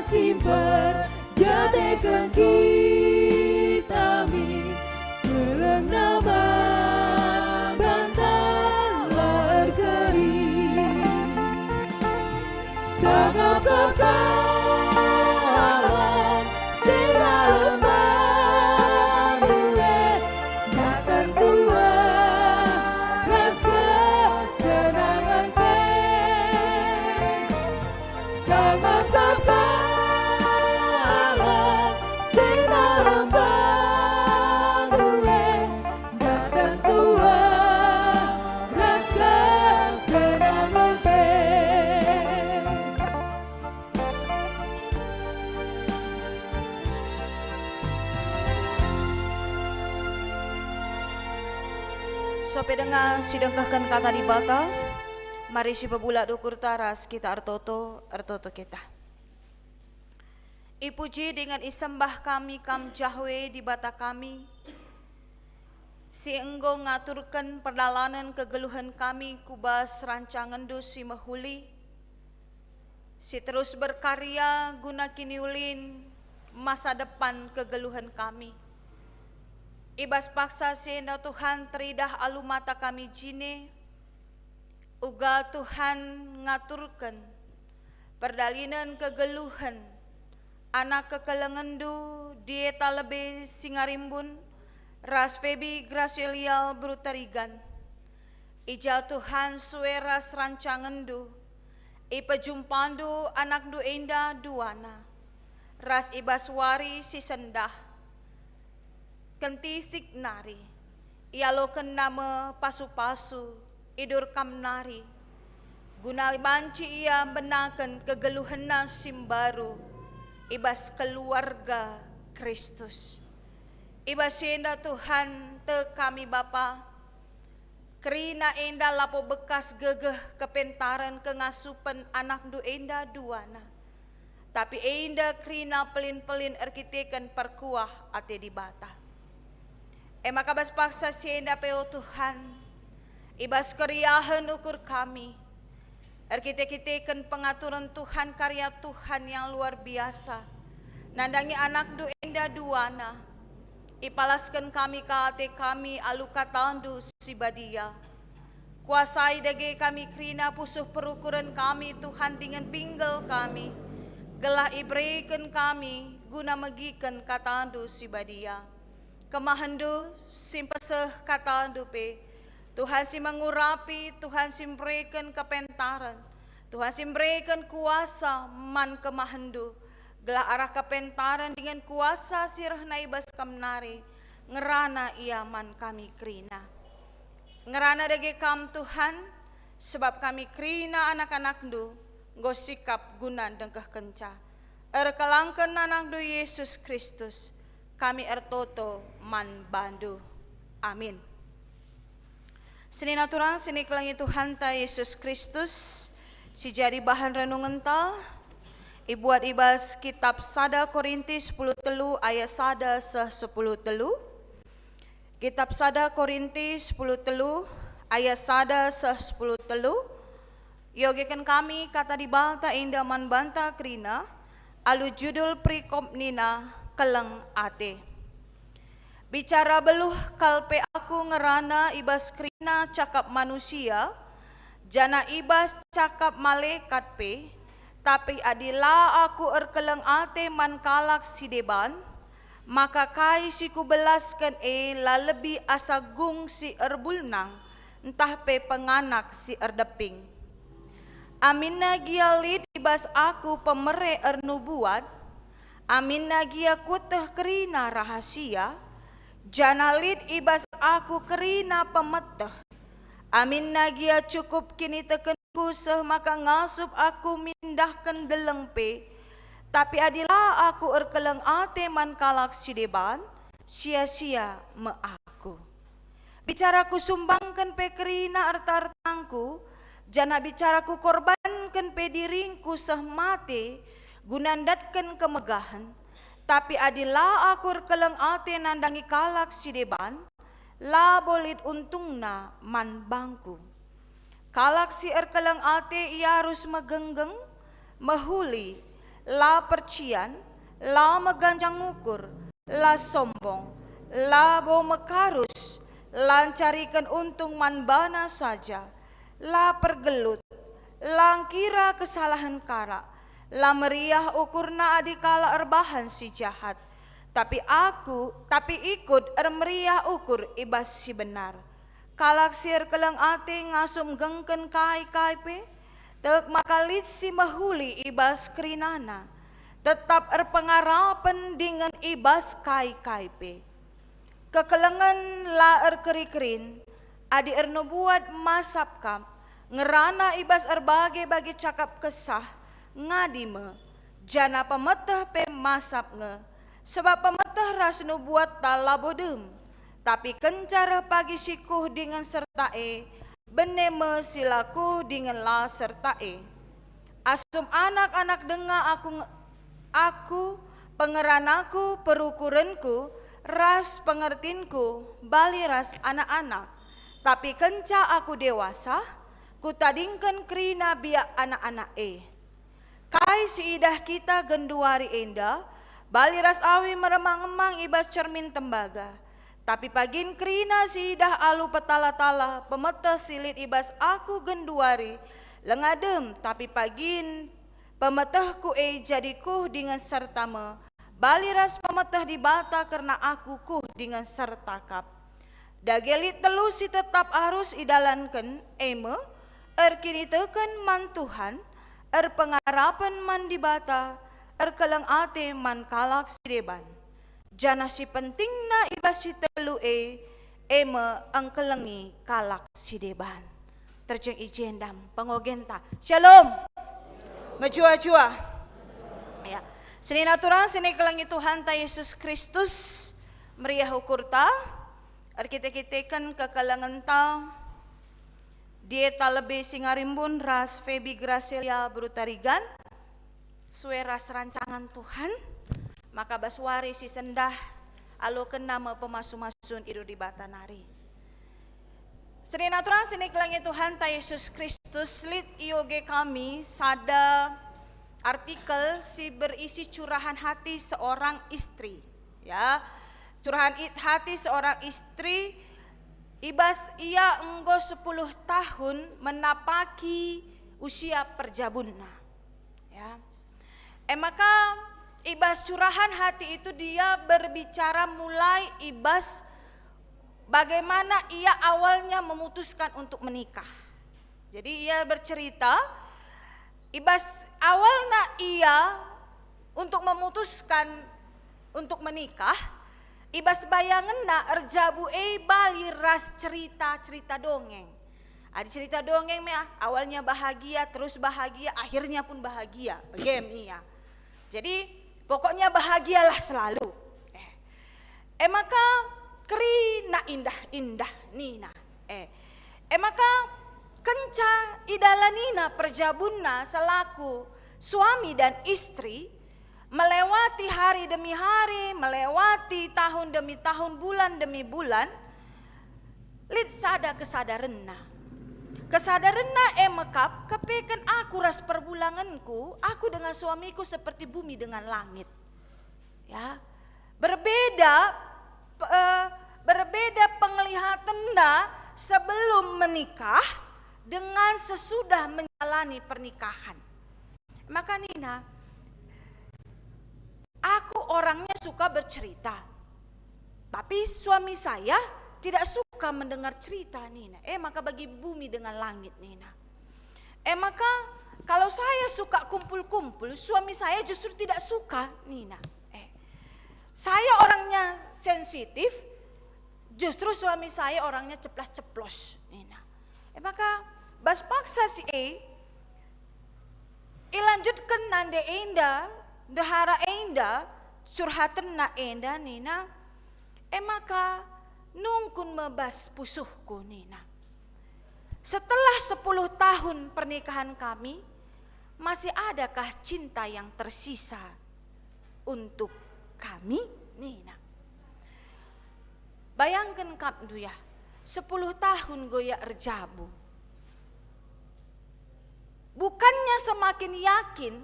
si mperjateken kita min, kelengna man banta la erkeri. Sangap kap kalak si lalem bandu e, nyaken tua ras kesenangen pe. Sangap kap kalak si lalem bandu e, nyaken tua ras kesenangen pe. Sope denga si dengkehken kata Dibata, mari si pebulak ukurta ras kita ertoto, ertoto kita. Ipuji dingen isembah kami Kam, Jahwe, Dibata kami, si enggo ngaturken perdalanen kegeluhen kami ku bas rancangenNdu si mehuli, si terus berkarya guna kiniulin masa depan kegeluhen kami. I bas paksa si enda, Tuhan, teridah alu mata kami jine, uga Tuhan ngaturken perdalanen kegeluhen anak kekelengenNdu, Dieta Lebe Singarimbun, ras Febi Gracelia Brutarigan. I ja Tuhan sue ras rancangenNdu, ipejumpandu anakNdu enda duana, ras i bas wari si sendah kentisik nari, ialokenna me pasu-pasu idur Kam nari, guna banci ia mbenaken kegeluhenna si mbaru i bas keluarga Kristus. I bas si enda Tuhan, tek kami Bapa, kerina enda labo bekas gegeh kepentaren kengasupen anakndu enda duana, tapi enda kerina pelin-pelin erkiteken perkuah ate Dibata. E maka bas paksa si enda pe, o Tuhan, i bas keriahen ukur kami, erkite-kiteken pengaturen Tuhan, karya Tuhan yang luar biasa, nandangi anakndu enda duana, ipalasken kami ka ate kami alu katandu si badia. Kuasai dage kami kerina pusuh perukuren kami, Tuhan, dingen pinggel kami, gelah ibereken kami guna megiken katandu si badia. KemahenNdu si mpeseh katandu pe, Tuhan si mengurapi, Tuhan si mbereken kepentaren, Tuhan si mbereken kuasa man kemahenNdu, gelah arah kepentaren dingen kuasa si rehna i bas Kam nari ngerana ia man kami kerina. Ngerana dage Kam, Tuhan, sebab kami kerina anak-anakNdu enggo sikap guna ndengkehkenca. Erkelangken AnakNdu Yesus Kristus, kami ertoto man baNdu. Amin. Senina turang si nikelengi Tuhanta Yesus Kristus, si jadi bahan renungenta, ibuat i bas Kitab sada Korinti sepuluh telu ayat sada seh sepuluh telu. Kitab sada Korinti sepuluh telu ayat sada seh sepuluh telu. Iogeken kami Kata Dibata enda man banta kerina alu judul perikop nina Keleng Ate. Bicara beluh kal pe aku ngerana i bas kerina cakap manusia, janah i bas cakap malekat pe, tapi adi la aku erkeleng ate man kalak si deban, maka kai si kubelasken e la lebi asa gung si erbulnang, ntah pe penganak si erdeping. Aminna gia lit i bas aku pemere ernubuat, aminna gia kueteh kerina rahasia, janah lit i bas aku kerina pemeteh, aminna gia cukup kinitekenku seh maka ngasup aku mindahken deleng pe, tapi adi la aku erkeleng ate man kalak si deban, sia-sia me aku. Bicara kusumbangken pe kerina erta-ertangku, janah bicara kukorbanken pe diringku seh mate guna ndatken kemegahen, tapi adi la aku erkeleng ate nandangi kalak si deban, labo lit untungna man bangku. Kalak si erkeleng ate ia arus megenggeng, mehuli, la percian, la meganjang ukur, la sombong, labo mekarus, la ncariken untung man bana saja, la pergelut, la ngkira kesalahen kalak, la meriah ukurna adi kalak erbahan si jahat, tapi aku, tapi ikut ermeriah ukur i bas si benar. Kalak si erkeleng ate ngasup nggengken kai-kai pe, tek maka lit si mehuli i bas kerinana, tetap erpengarapen dingen i bas kai-kai pe. Kekelengen la erkeri-kerin, adi ernubuat masap kap, ngerana i bas erbage-bage cakap kesah, ngadi me, janah pemeteh pe masap nge, sebab pemeteh ras nubuatta labo dem, tapi kenca reh pagi si kuh dingen serta e, bene me si la kuh dingen la serta e. Asum anak-anak denga aku nge-, aku, pengeranaku, perukurenku, ras pengertinku bali ras anak-anak. Tapi kenca aku dewasa, kutadingken kerina biak anak-anak e. Kai si idah kita genduari enda, bali ras awi meremang-emang i bas cermin tembaga. Tapi pagin kerina si idah alu petala-tala pemeteh si lit i bas aku genduari, langa dem, tapi pagin pemetehku e jadi kuh dingen serta me, bali ras pemeteh Dibata kerna aku kuh dingen serta kap. Dage lit telu si tetap arus idalanken, e me, erkiniteken man Tuhan, erpengarapen man Dibata, erkeleng ate man kalak si deban. Janah si pentingna i bas si telu e, e me engkelengi kalak si deban. Terjeng i jenda pengogenta. Shalom. Mejuah-juah. Ya. Senina turang, senina kelengi Tuhanta Yesus Kristus, meriah ukurta, erkite-kiteken kekelengenta, dieta lebe si ngarimbun ras Feby Gracelia beru Tarigan, sue ras rancangan Tuhan, maka bas wari si sendah alokenna me pemasu-masun i Dibata nari. Senina turang, senina kelengi Tuhanta Yesus Kristus, lit ioge kami sada artikel si berisi curahan hati seorang istri, ya. Curahan it-, hati seorang istri, ibas ia enggo sepuluh tahun menapaki usia perjabunna, ya. E maka, ibas curahan hati itu dia berbicara mulai ibas bagaimana ia awalnya memutuskan untuk menikah. Jadi, ia bercerita, ibas awalna ia untuk memutuskan untuk menikah, ibas bayangenna erjabu e bali ras cerita-cerita dongeng. Adi cerita dongeng me, ah, awalnya bahagia, terus bahagia, akhirnya pun bahagia. Bage me ia. Jadi, pokoknya bahagialah selalu. Eh. E maka kerina indah-indah nina. Eh. E maka kenca idalanina perjabunna selaku suami dan istri, melewati hari demi hari, melewati tahun demi tahun, bulan demi bulan, lit sada kesadarenna. Kesadarenna e mekap, kepeken aku ras perbulangenku, aku dengan suamiku seperti bumi dengan langit. Ya, berbeda, pe-, eh, berbeda penglihatanna sebelum menikah dengan sesudah menjalani pernikahan. Maka nina, "Aku orangnya suka bercerita, tapi suami saya tidak suka mendengar cerita," nina. Eh, maka bagi bumi dengan langit, nina. Eh, maka kalau saya suka kumpul-kumpul, suami saya justru tidak suka, nina. Eh, saya orangnya sensitif, justru suami saya orangnya ceplas-ceplos, nina. Eh, maka bas paksa si e, ilanjutken nande enda, ndehara enda, curhatenna enda, nina, "E maka nungkun me bas pusuhku," nina. "Setelah sepuluh tahun pernikahan kami, masih adakah cinta yang tersisa untuk kami?" nina. Bayangken kap ndu ya, sepuluh tahun go ia erjabu. Bukannya semakin yakin,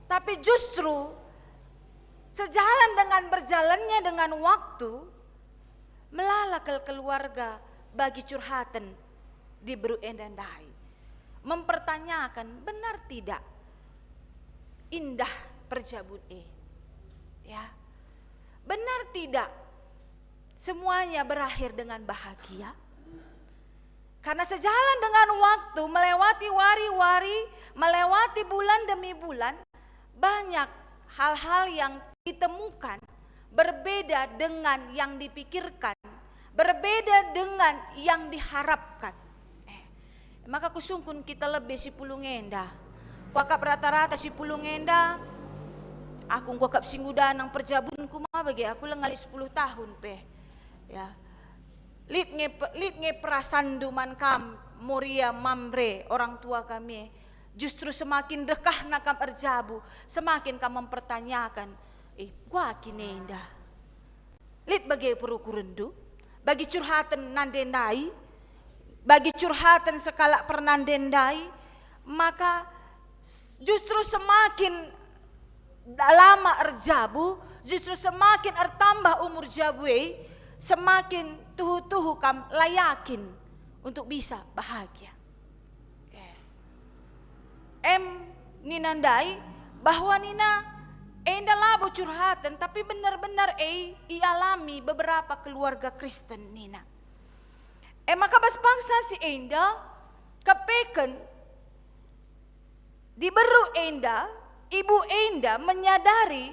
tapi justru sejalan dengan berjalannya dengan waktu, melala kal keluarga bagi curhaten diberu enda ndai. Mempertanyakan, benar tidak indah perjabun e? Ya. Benar tidak semuanya berakhir dengan bahagia? Karena sejalan dengan waktu, melewati wari-wari, melewati bulan demi bulan, banyak hal-hal yang ditemukan berbeda dengan yang dipikirkan, berbeda dengan yang diharapkan. Eh, maka kusungkun kita lebe si pulung enda. Kuakap rata-rata si pulung enda, aku kuakap si ngudanang perjabunku ma bage, aku lenga lit sepuluh tahun pe. Ya. Lit nge pe-, lit nge perasanndu man kam, Moria, Mamre, orang tua kami. Justru semakin dekahna kam erjabu, semakin kam mempertanyakan, "Eh, kuga kin enda?" Lit bage perukurenndu, bagi curhaten nande ndai, bagi curhaten sekalak pernande ndai, maka s-, justru semakin lama erjabu, justru semakin ertambah umur jabu e, semakin tuhu-tuhu kam la yakin untuk bisa bahagia. Eh. Em nina ndai bahwa nina enda labo curhaten, tapi benar-benar e ialami beberapa keluarga Kristen nina. E maka bas paksa si enda, kepeken diberu enda, ibu enda menyadari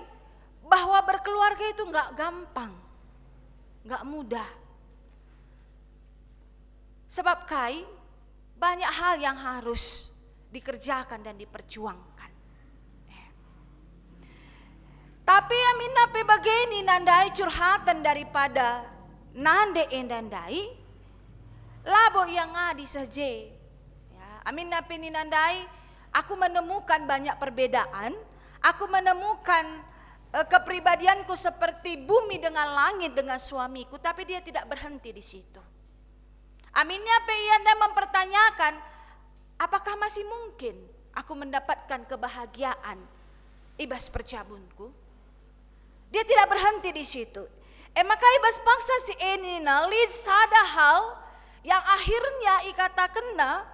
bahwa berkeluarga itu nggak gampang, nggak mudah. Sebab kai? Banyak hal yang harus dikerjakan dan diperjuangkan. Eh. Tapi aminna pe bage nina ndai curhatan daripada nande enda ndai, labo ia ngadi seh je. Ya, aminna pe nina ndai, aku menemukan banyak perbedaan, aku menemukan, eh, kepribadianku seperti bumi dengan langit dengan suamiku, tapi dia tidak berhenti di situ. Aminna pe ia ndai mempertanyakan, "Apakah masih mungkin aku mendapatkan kebahagiaan i bas perjabunku?" Dia tidak berhenti di situ. E maka i bas paksa si e nina lit sada hal yang akhirnya ikatakenna,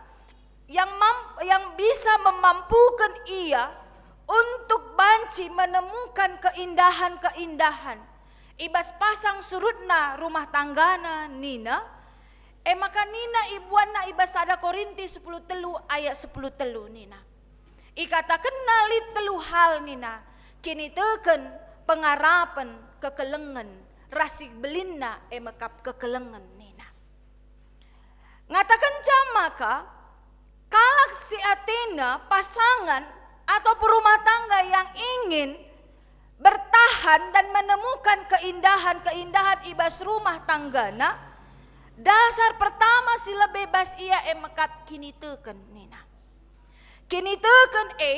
yang mam-, yang bisa memampuken ia untuk banci menemukan keindahan-keindahan i bas pasang surutna rumah tanggana nina, e maka nina ibuanna i bas sada Korinti sepuluh telu ayat sepuluh telu nina, ikatakenna lit telu hal nina, kiniteken, pengarapen, kekelengen, ras si belinna e mekap kekelengen nina. Ngatakenca maka, kalak si atena pasangan atau perumah tangga yang ingin bertahan dan menemukan keindahan-keindahan i bas rumah tanggana, dasar pertama si lebe bas ia e mekap kiniteken nina. Kiniteken e,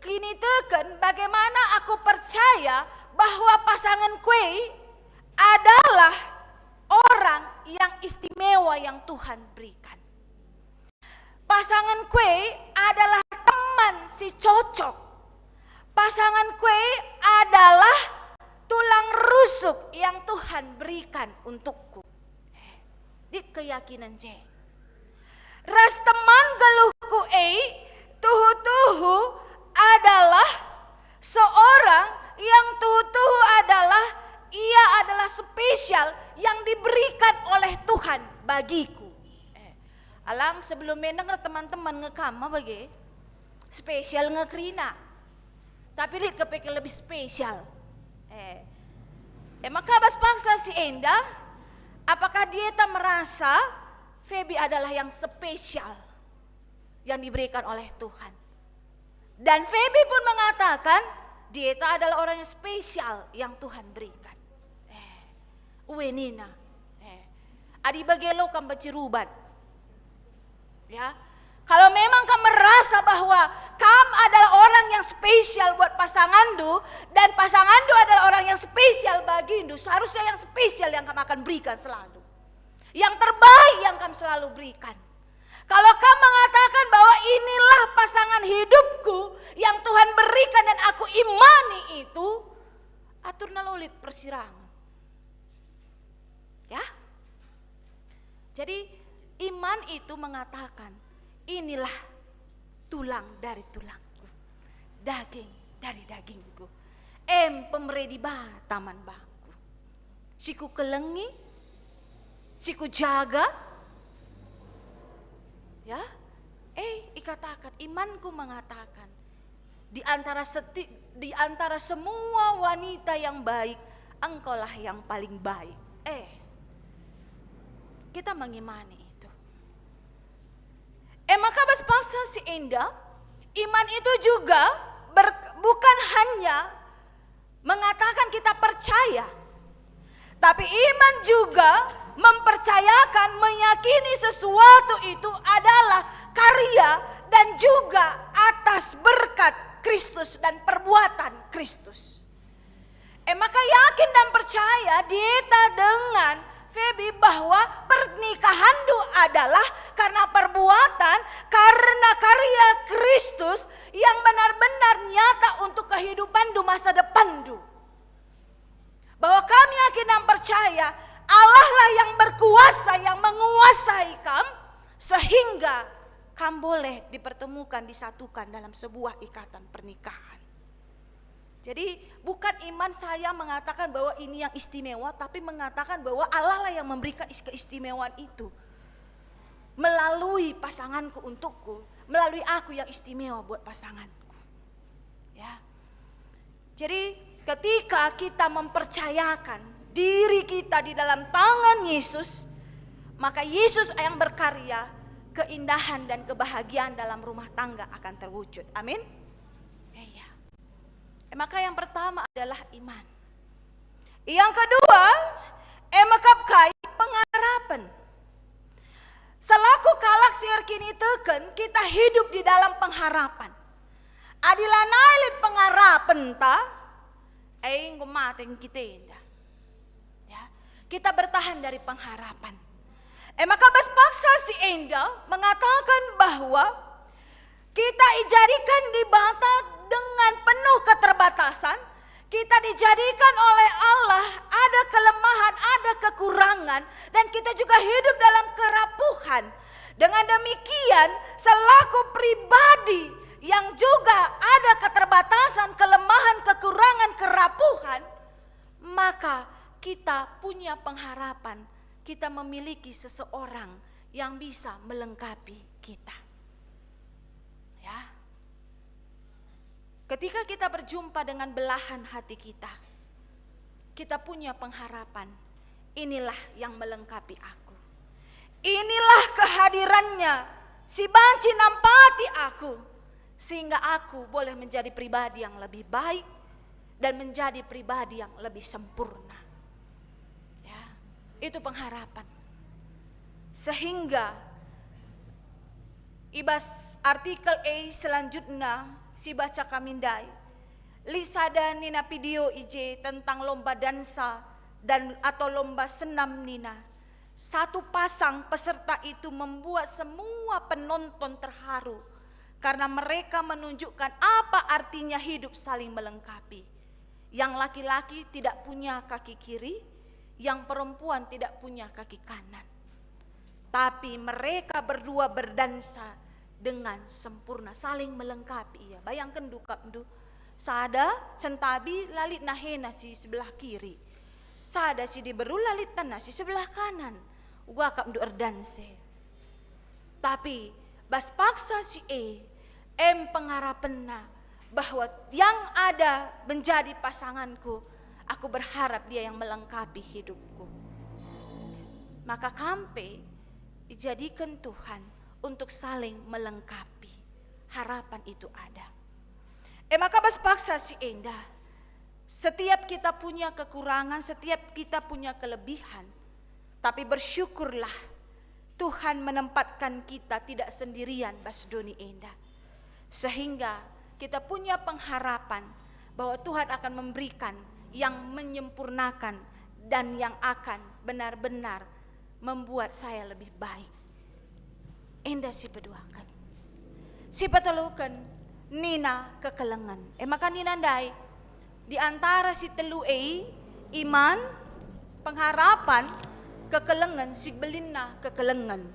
kiniteken bagaimana aku percaya bahwa pasanganku e adalah orang yang istimewa yang Tuhan berikan. Pasanganku e adalah teman si cocok. Pasanganku e adalah tulang rusuk yang Tuhan berikan untukku. Lit keyakinan je. Ras teman geluhku e tuhu-tuhu adalah seorang yang tuhu-tuhu adalah, ia adalah spesial yang diberikan oleh Tuhan bagiku. Eh, alang sebelum mendenger teman-teman nge kam bage, spesial nge kerina. Tapi lit kepeken lebih spesial. Eh. E maka bas paksa si enda, apakah dieta merasa Feby adalah yang spesial yang diberikan oleh Tuhan? Dan Feby pun mengatakan, dieta adalah orang yang spesial yang Tuhan berikan. Eh, ue nina. Eh, adi bage lo kam banci rubat. Ya. Kalau memang kam merasa bahwa kam adalah orang yang spesial buat pasanganndu, dan pasanganndu adalah orang yang spesial bagindu, seharusnya yang spesial yang kam akan berikan selalu. Yang terbaik yang kam selalu berikan. Kalau kam mengatakan bahwa inilah pasangan hidupku yang Tuhan berikan dan aku imani itu, atur nalolit persirangan. Ya. Jadi, iman itu mengatakan, "Inilah tulang dari tulangku, daging dari dagingku, em pemere Dibata man bangku. Si kukelengi, si kujaga." Ya, eh, ikatakan, imanku mengatakan, di antara seti-, di antara semua wanita yang baik, engkaulah yang paling baik. Eh, kita mengimani itu. Eh, maka bas paksa si enda, iman itu juga ber-, bukan hanya mengatakan kita percaya, tapi iman juga mempercayakan, meyakini sesuatu itu adalah karya dan juga atas berkat Kristus dan perbuatan Kristus. Eh, maka yakin dan percaya dieta dengan Feby bahwa pernikahandu adalah karena perbuatan, karena karya Kristus yang benar-benar nyata untuk kehidupanndu, masa depanndu. Bahwa kami yakin dan percaya Allah lah yang berkuasa, yang menguasai kam, sehingga kam boleh dipertemukan, disatukan dalam sebuah ikatan pernikahan. Jadi, bukan iman saya mengatakan bahwa ini yang istimewa, tapi mengatakan bahwa Allah lah yang memberikan is-, keistimewaan itu melalui pasanganku untukku, melalui aku yang istimewa buat pasanganku. Ya. Jadi, ketika kita mempercayakan diri kita di dalam tangan Yesus, maka Yesus yang berkarya, keindahan dan kebahagiaan dalam rumah tangga akan terwujud. Amin. Iya. E maka yang pertama adalah iman. Yang kedua, e mekap kai pengharapan. Selaku kalak si erkiniteken, kita hidup di dalam pengharapan. Adi lanai lit pengharapan ta, e enggo mate kita enda. Ya, kita bertahan dari pengharapan. E maka bas paksa si enda mengatakan bahwa kita ijadikan Dibata dengan penuh keterbatasan, kita dijadikan oleh Allah ada kelemahan, ada kekurangan, dan kita juga hidup dalam kerapuhan. Dengan demikian, selaku pribadi yang juga ada keterbatasan, kelemahan, kekurangan, kerapuhan, maka kita punya pengharapan, kita memiliki seseorang yang bisa melengkapi kita. Ya. Ketika kita berjumpa dengan belahan hati kita, kita punya pengharapan, "Inilah yang melengkapi aku. Inilah kehadirannya si banci nampati aku, sehingga aku boleh menjadi pribadi yang lebih baik dan menjadi pribadi yang lebih sempurna." Ya, itu pengharapan. Sehingga i bas artikel e selanjutna si baca kami ndai, lit sada nina video i je tentang lomba dansa dan atau lomba senam nina, satu pasang peserta itu membuat semua penonton terharu karena mereka menunjukkan apa artinya hidup saling melengkapi. Yang laki-laki tidak punya kaki kiri, yang perempuan tidak punya kaki kanan. Tapi mereka berdua berdansa dengan sempurna, saling melengkapi ia. Bayangkenndu kapndu, sada sentabi la lit nahena si sebelah kiri, sada si diberu la lit tena si sebelah kanan. Uga kapndu erdanse. Tapi bas paksa si e, em pengarapenna bahwa yang ada menjadi pasanganku, aku berharap dia yang melengkapi hidupku. Maka kam pe ijadiken Tuhan untuk saling melengkapi. Harapan itu ada. E maka bas paksa si enda, setiap kita punya kekurangan, setiap kita punya kelebihan, tapi bersyukurlah Tuhan menempatkan kita tidak sendirian bas doni enda. Sehingga kita punya pengharapan bahwa Tuhan akan memberikan yang menyempurnakan dan yang akan benar-benar membuat saya lebih baik. Enda si peduaken. Si peteluken, nina kekelengen. E maka nina ndai, di antara si telu e, iman, pengharapan, kekelengen, si belinna kekelengen.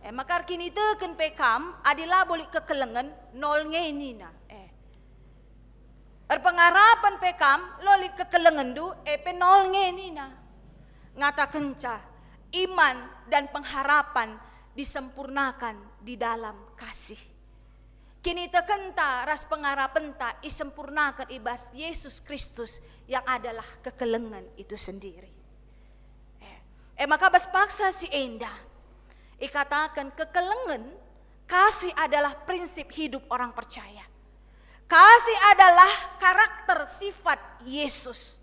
E maka erkiniteken pe kam, adi labo lit kekelengen, nol nge nina. E. Erpengarapen pe kam, la lit kekelengenndu, e pe nol nge nina. Ngatakenca, iman dan pengharapan disempurnakan di dalam kasih. Kinitekenta ras pengarapenta isempurnaken i bas Yesus Kristus yang adalah kekelengen itu sendiri. E, e maka bas paksa si enda, ikataken kekelengen, kasih adalah prinsip hidup orang percaya. Kasih adalah karakter sifat Yesus.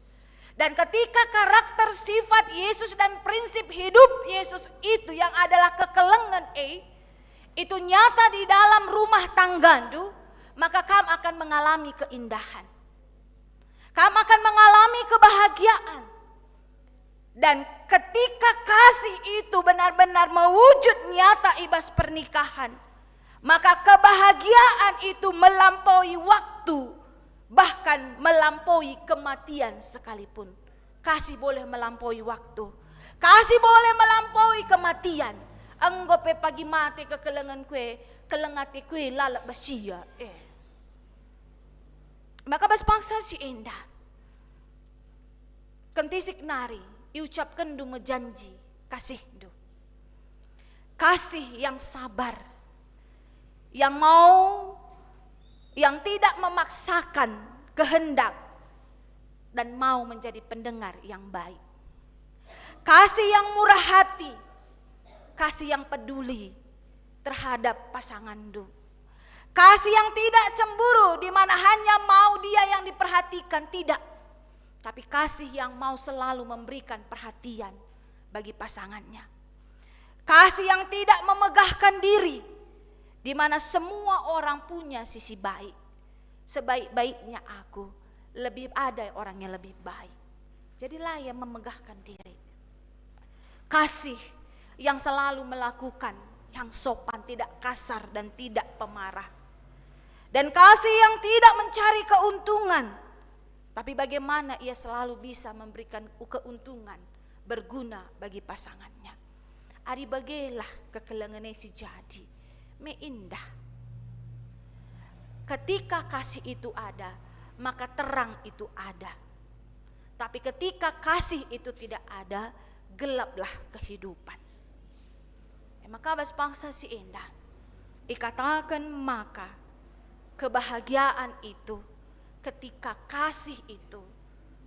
Dan ketika karakter sifat Yesus dan prinsip hidup Yesus itu yang adalah kekelengen e, itu nyata di dalam rumah tanggandu, maka kam akan mengalami keindahan. Kam akan mengalami kebahagiaan. Dan ketika kasih itu benar-benar mewujud nyata i bas pernikahan, maka kebahagiaan itu melampaui waktu, bahkan melampaui kematian sekalipun. Kasih boleh melampaui waktu. Kasih boleh melampaui kematian. Enggo pe pagi mate kekelengen kue, keleng ate kue lalap basia. Eh. Maka bas paksa si enda, kentisik nari iucapkenndu me janji kasihndu. Kasih yang sabar, yang mau, yang tidak memaksakan kehendak, dan mau menjadi pendengar yang baik. Kasih yang murah hati, kasih yang peduli, terhadap pasanganndu. Kasih yang tidak cemburu, di mana hanya mau dia yang diperhatikan, tidak. Tapi kasih yang mau selalu memberikan perhatian bagi pasangannya. Kasih yang tidak memegahkan diri, di mana semua orang punya sisi baik. Sebaik-baiknya aku, lebih ada orang yang lebih baik. Jadilah yang memegahkan diri. Kasih yang selalu melakukan yang sopan, tidak kasar, dan tidak pemarah. Dan kasih yang tidak mencari keuntungan, tapi bagaimana ia selalu bisa memberikan keuntungan, berguna bagi pasangannya. Adi bagelah kekelengen e si jadi, me indah. Ketika kasih itu ada, maka terang itu ada. Tapi ketika kasih itu tidak ada, gelaplah kehidupan. E maka bas paksa si enda ikataken maka kebahagiaan itu ketika kasih itu,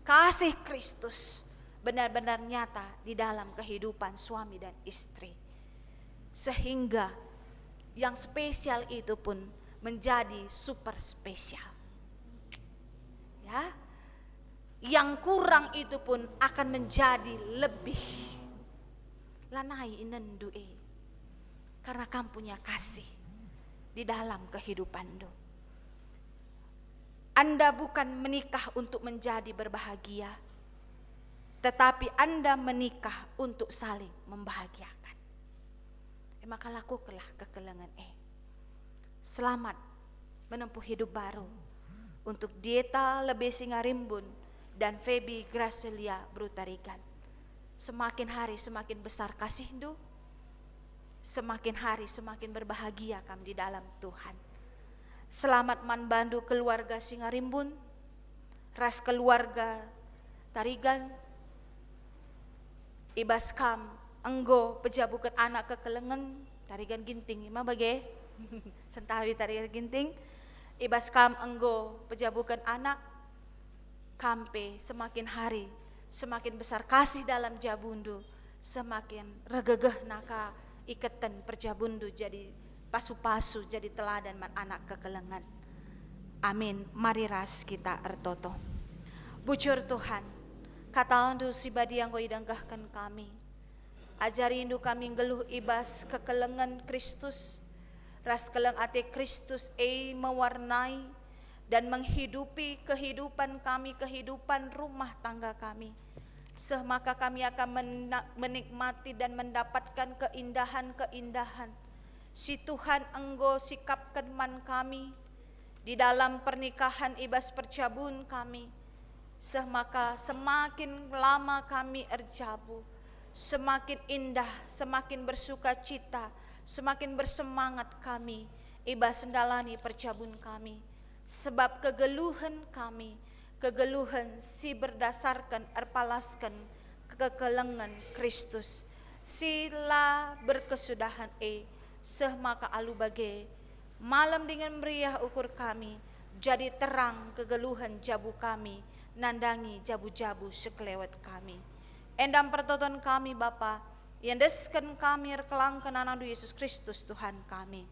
kasih Kristus benar-benar nyata di dalam kehidupan suami dan istri. Sehingga yang spesial itu pun menjadi super spesial. Ya, yang kurang itu pun akan menjadi lebih. Lanai inenndu e, karena kam punya kasih di dalam kehidupanndu. Anda bukan menikah untuk menjadi berbahagia, tetapi Anda menikah untuk saling membahagiakan. E maka lakukanlah kekelengen e. Selamat menempuh hidup baru untuk Dieta Lebe Singarimbun dan Feby Gracelia Brutarigan. Semakin hari semakin besar kasihndu, semakin hari semakin berbahagia kam di dalam Tuhan. Selamat man bandu keluarga Singarimbun, ras keluarga Tarigan, i bas kam enggo pejabuken anak kekelengen, Tarigan Ginting, ima bage? Sentawi Tarigan Ginting, i bas kam enggo pejabuken anak, kam pe semakin hari semakin besar kasih dalam jabundu, semakin regegehna ka iketen perjabundu jadi pasu-pasu, jadi teladan man anak kekelengen. Amin. Mari ras kita ertoto. Bujur Tuhan, kataNdu si badia enggo idengkehken kami. AjariNdu kami nggeluh i bas kekelengen Kristus, ras keleng ate Kristus e mewarnai dan menghidupi kehidupan kami, kehidupan rumah tangga kami. Seh maka kami akan mena-, menikmati dan mendapatkan keindahan-keindahan si Tuhan enggo sikapken man kami di dalam pernikahan i bas perjabun kami. Seh maka semakin lama kami erjabu, semakin indah, semakin bersukacita, semakin bersemangat kami i bas ndalani perjabun kami. Sebab kegeluhen kami, kegeluhen si berdasarken erpalasken kekelengen Kristus, si la berkesudahan e, seh maka alu bage, malem dingen meriah ukur kami, jadi terang kegeluhen jabu kami, nandangi jabu-jabu sekelewet kami. Enda pertoton kami, Bapa, iendesken kami erkelangken AnakNdu Yesus Kristus, Tuhan kami.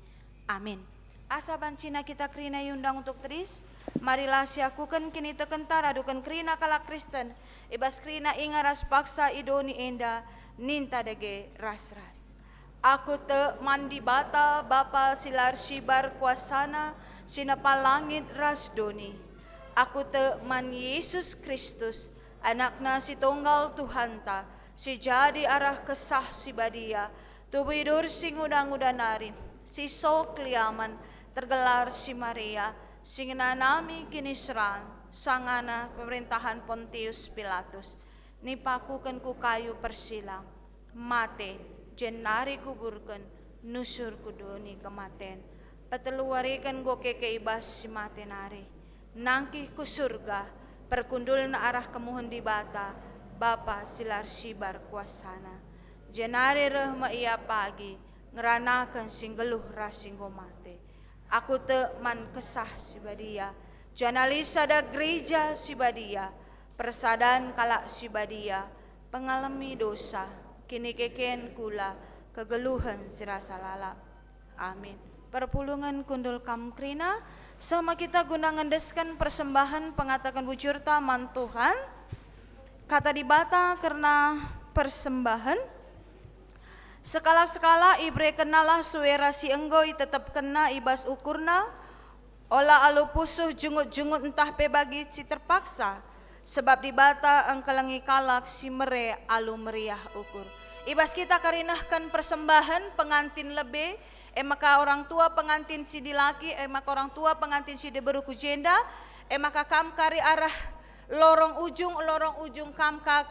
Amin. Asa bancina kita kerina iundang untuk teris, marilah siakuken kinitekenta raduken kerina kalak Kristen, i bas kerina inga ras paksa i doni enda, ninta dage ras-ras. Aku tek man Dibata, Bapa si la ersibar kuasaNa, si nepa langit ras doni. Aku tek man Yesus Kristus, AnakNa si Tunggal Tuhanta, si jadi arah Kesah Si Badia, tubuh idur si nguda-nguda nari, si sok liamen, tergelar si Maria, si ngenanami kiniseran, sangana pemerintahan Pontius Pilatus, nipakuken ku kayu persilang, mate, jenari kuburken, nusur ku doni kematen. Petelu wariken enggo keke i bas si mate nari. Nangkih ku Surga, perkundulna arah kemuhen Dibata, Bapa si la ersibar kuasaNa. Jenari reh me Ia pagi, ngeranaken si nggeluh ras si enggo mate. Aku tek man Kesah Si Badia, janah lit sada Gereja Si Badia, persadan kalak si badia, pengalemi dosa, kinikeken kula, kegeluhen si rasa lalap. Amin. Perpulungen kundul kam kerina, sama kita guna ngendesken persembahen pengataken bujurta man Tuhan. Kata Dibata kerna persembahen. Sekalak-sekalak iberekennalah sue ras si enggo itetapkenna i bas ukurna, ola alu pusuh jungut-jungut ntah pe bagi si terpaksa, sebab Dibata engkelengi kalak si mere alu meriah ukur. I bas kita kari nehken persembahen pengantin lebe, e maka orang tua pengantin si dilaki, e maka orang tua pengantin si diberu ku jenda, e maka kam kari arah lorong ujung, lorong ujung kam ka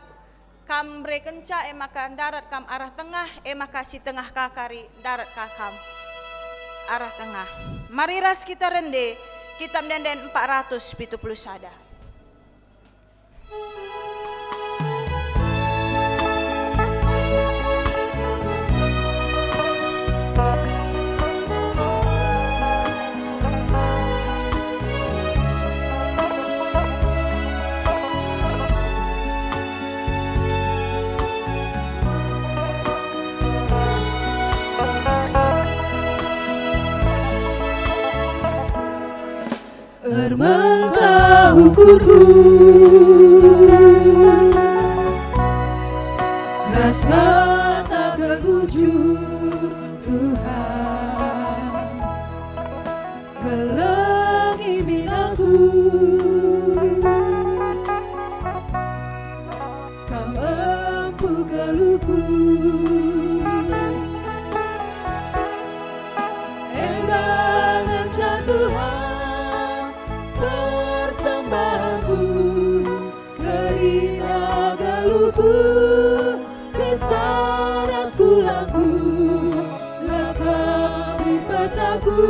kam berekenca, e maka ndarat kam arah tengah, e maka si tengah ka kari ndarat ka kam arah tengah. Mari ras kita rende, Kitab Ende-enden empat ratus pitu puluh sada. Ermaka ukurku ras ngataken bujur, Tuhan, kelengi min aku. Kam empu geluhku. Enda ngenca Tuhan persembahanku, kerina geluhku, kesah ras kulangku, lengkap lit pasaku,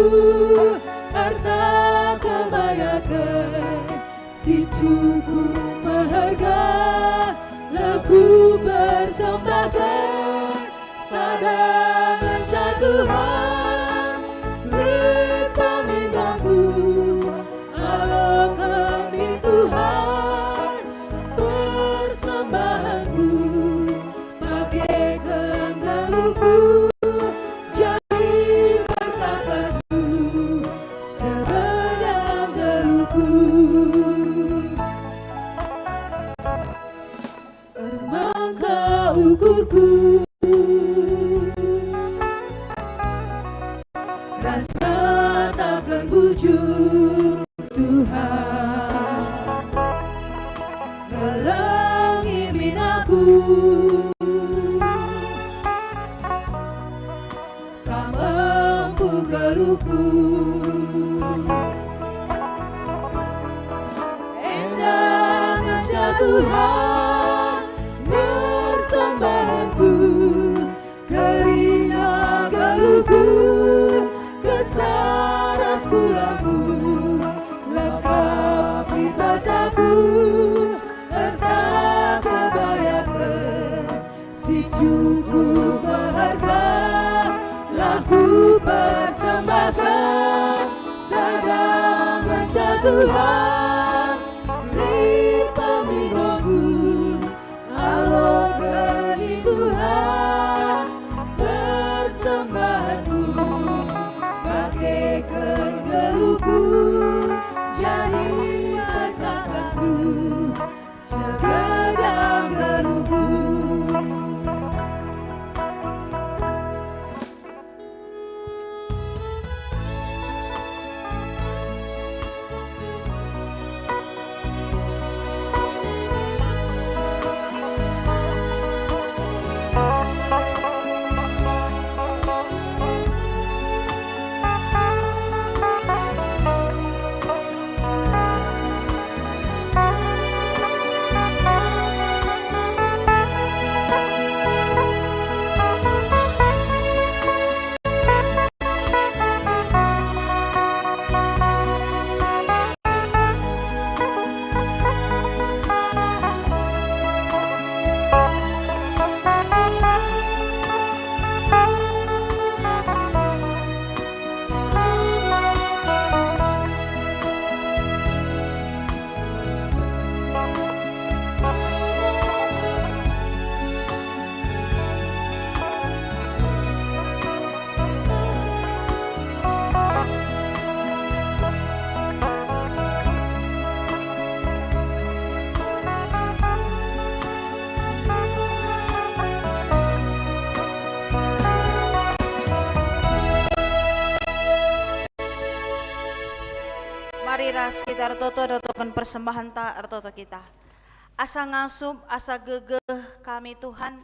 arta kebayaken si cukup meherga, la kupersembahken sada ngenca Tuhan, lit pemindangku, aloken min Tuhan persembahanku. Pakeken geluhku, jadi perkakasku, segedap geluhku. Ermaka ukurku ras ngataken bujur, Tuhan, kelengi min aku. Kam empu geluhku. Enda ngenca Tuhan persembahanku, kerina geluhku, kesah ras kulangku, lengkap lit pasaku, erta kebayaken si cukup meherga, la kupersembahken sada ngenca Tuhan, lit pemindangku, aloken min Tuhan persembahanku, pakeken geluhku, jadi perkakasku, segedap geluhku. ras kita ertoto, ertotoken persembahenta, ertoto kita. Asa ngasup, asa gegeh kami, Tuhan,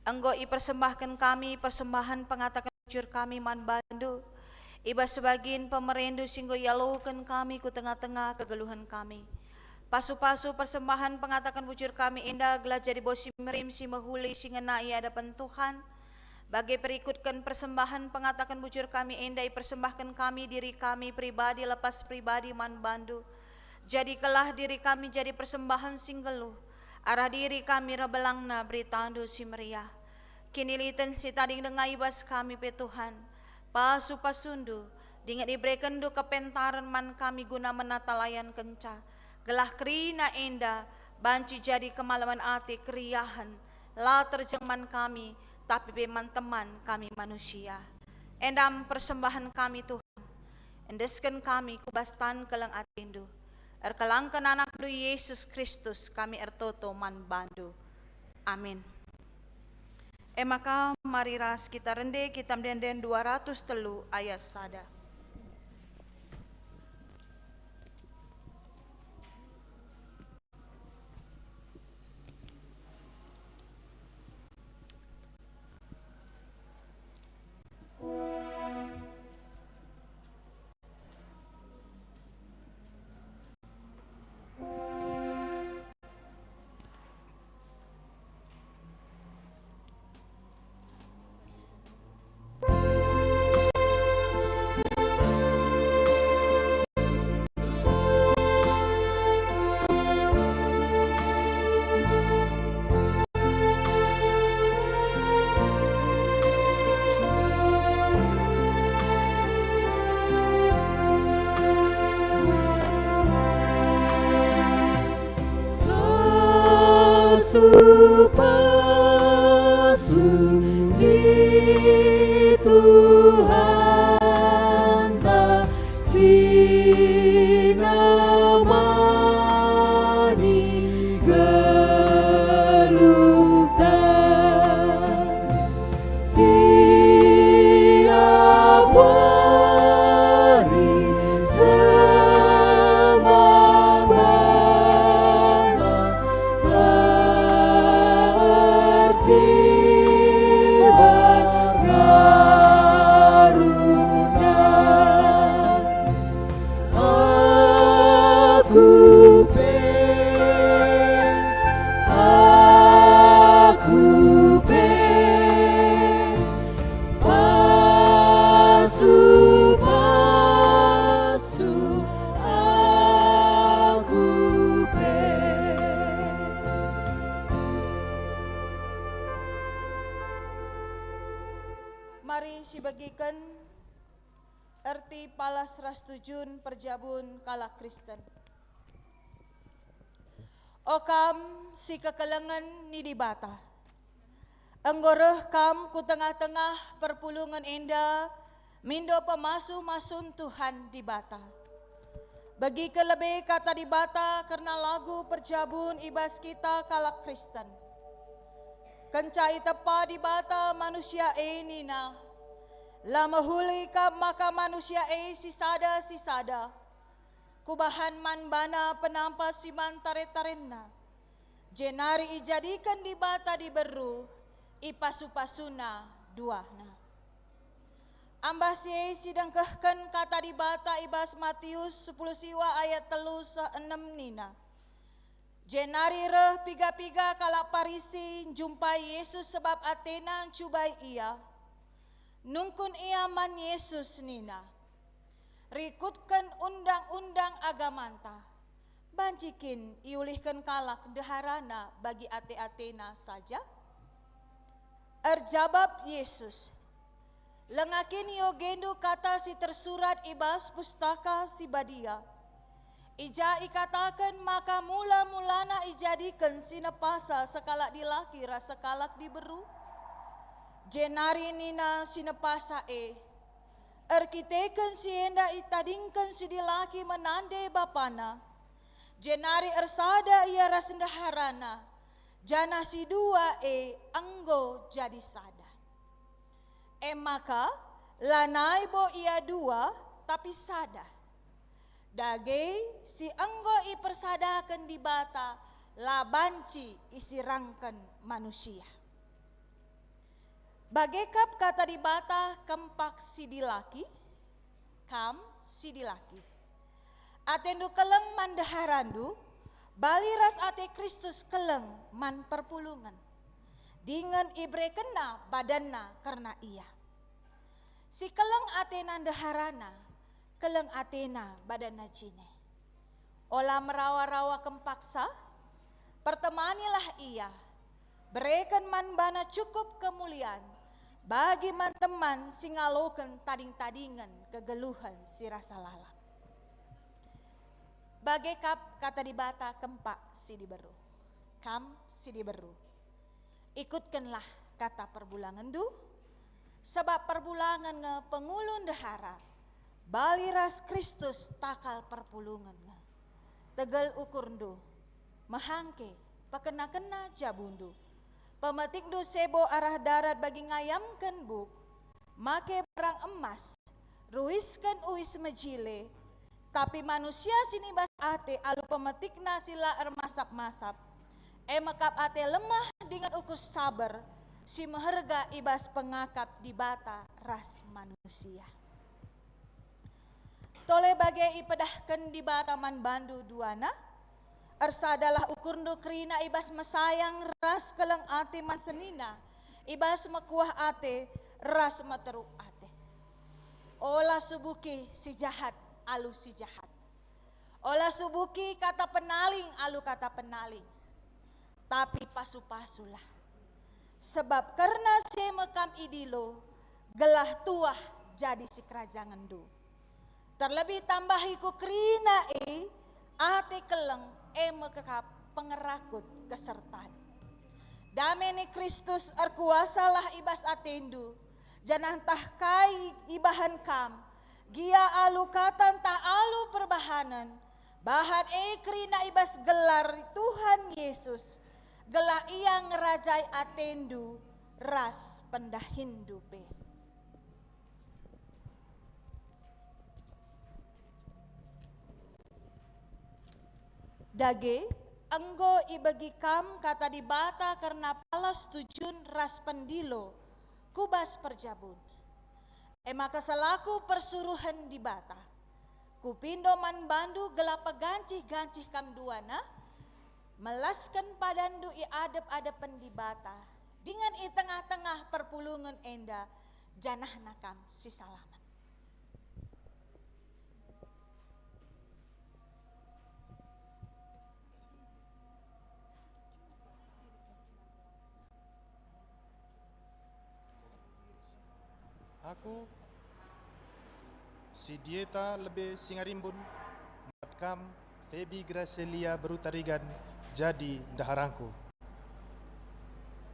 enggo ipersembahken kami persembahen pengataken bujur kami man bandu, i bas bagin pemereNdu si enggo ialoken kami ku tengah-tengah kegeluhen kami. Pasu-pasu persembahen pengataken bujur kami enda gelah jadi bau si merim si mehuli si ngena i adapen Tuhan. Bage perikutken persembahen pengataken bujur kami enda ipersembahken kami diri kami pribadi lepas pribadi man bandu. Jadikelah diri kami jadi persembahen si nggeluh, arah diri kami reh belangna beritandu si meriah. Kiniliten si tading denga i bas kami pe, Tuhan. Pasu-pasundu, dingen iberekenndu kepentaren man kami guna menata layankenca, gelah kerina enda banci jadi kemalemen ate keriahen, la terjeng man kami, tapi pe man teman kami manusia. Enda me persembahen kami, Tuhan. Endesken kami ku bas tan keleng ateNdu. Erkelangken AnakNdu Yesus Kristus kami ertoto man bandu. Amin. E maka, mari ras kita rende kitab ende-enden dua ratus telu ayat sada. Pasu-pasu Tuhanta si namani geluhta. Tiap wari sembah bana, ersibar ngaruna. Aku pe, aku pe, pasu-pasu aku pe. Mari sibegiken erti palas ras tujun perjabun kalak Kristen. O kam si kekelengen ni Dibata, enggo reh kam ku tengah-tengah perpulungen enda mindo pemasu-masun Tuhan Dibata. Begiken lebe Kata Dibata kerna lagu perjabun i bas kita kalak Kristen. Kenca itepa Dibata manusia e nina, "La mehuli kap maka manusia e sisada-sisada. Kubahan man bana penampa si man tare-tarenna." Jenari ijadiken Dibata diberu, ipasu-pasuna duahna. Ambah si e sidengkehken Kata Dibata i bas Matius sepuluh siwa ayat telu seh enem nina, Jenari reh piga-piga kalak Parisi njumpai Jesus sebab atena ncubai Ia. Nungkun ia man Jesus nina, "Rikutken undang-undang agamanta, banci kin iulihken kalak ndeharana bagi ate-atena saja?" Erjabap Jesus, "Langa kin iogendu kata si tersurat i bas Pustaka Si Badia, 'I ja ikataken maka mula-mulana ijadiken si nepasa sekalak dilaki ras sekalak diberu'?" Jenari nina si nepasa e, "Erkiteken si enda itadingken si dilaki menande bapana, jenari ersada ia ras ndeharana, janah si dua e enggo jadi sada." E maka, lanai bo ia dua, tapi sada. Dage si enggo ipersadaken Dibata la banci isirangken manusia. Bage kap kata Dibata kempak si dilaki, kam si dilaki. Atendu keleng man ndeharandu, bali ras ate Kristus keleng man perpulungen, dingen iberekenNa badanNa kerna ia. Si keleng atena ndeharana, keleng atena badanna jine. Ola merawa-rawa kempaksa, pertemanilah ia, bereken man bana cukup kemulian, bagi man teman si ngaloken tading-tadingen kegeluhen si rasa lalap. Bage kap kata Dibata kempak si diberu, kam si diberu. Ikutkenlah kata perbulangenndu, sabap perbulangen nge pengulu ndehara, bali ras Kristus takal perpulungen nge. Tegel ukurndu, mehangke, pekena-kena jabundu. Pemetikndu sebo arah darat bagi ngayamken buk, make barang emas, ruisken uis mejile, tapi manusia si nibas ate alu pemetikna si la ermasap-masap, e mekap ate lemah dingen ukur saber si meherga i bas pengakap Dibata ras manusia. Tole bage ipedahken Dibata man bandu duana, ersadalah ukurndu kerina i bas mesayang ras keleng ate man senina, i bas mekuah ate ras meteruk ate. Ola subuki si jahat alu si jahat. Ola subuki kata penaling alu kata penaling. Tapi pasu-pasulah. Sebab kerna si e me kam idilo, gelah tuah jadi sikerajangenndu. Terlebih tambahi ku kerina e, ate keleng e me kap pengerakut kesertan. Dame ni Kristus erkuasalah i bas atendu, janah ntah kai ibahan kam, gia alu kata ntah alu perbahanen, bahan e kerina i bas gelar Tuhan Yesus, gelah Ia ngerajai atendu ras pendahinndu pe. Dage, enggo ibegi kam kata Dibata kerna palas tujun ras pendilo ku bas perjabun. E maka selaku persuruhen Dibata, kupindo man bandu gelah pegancih-gancih kam duana, melasken padanndu i adep-adepen Dibata, dingen i tengah-tengah perpulungen enda, janahna kam si salamat. Aku, si dieta lebe si ngarimbun, muat kam, Febi Gracelia Berutarigan, jadi ndeharangku.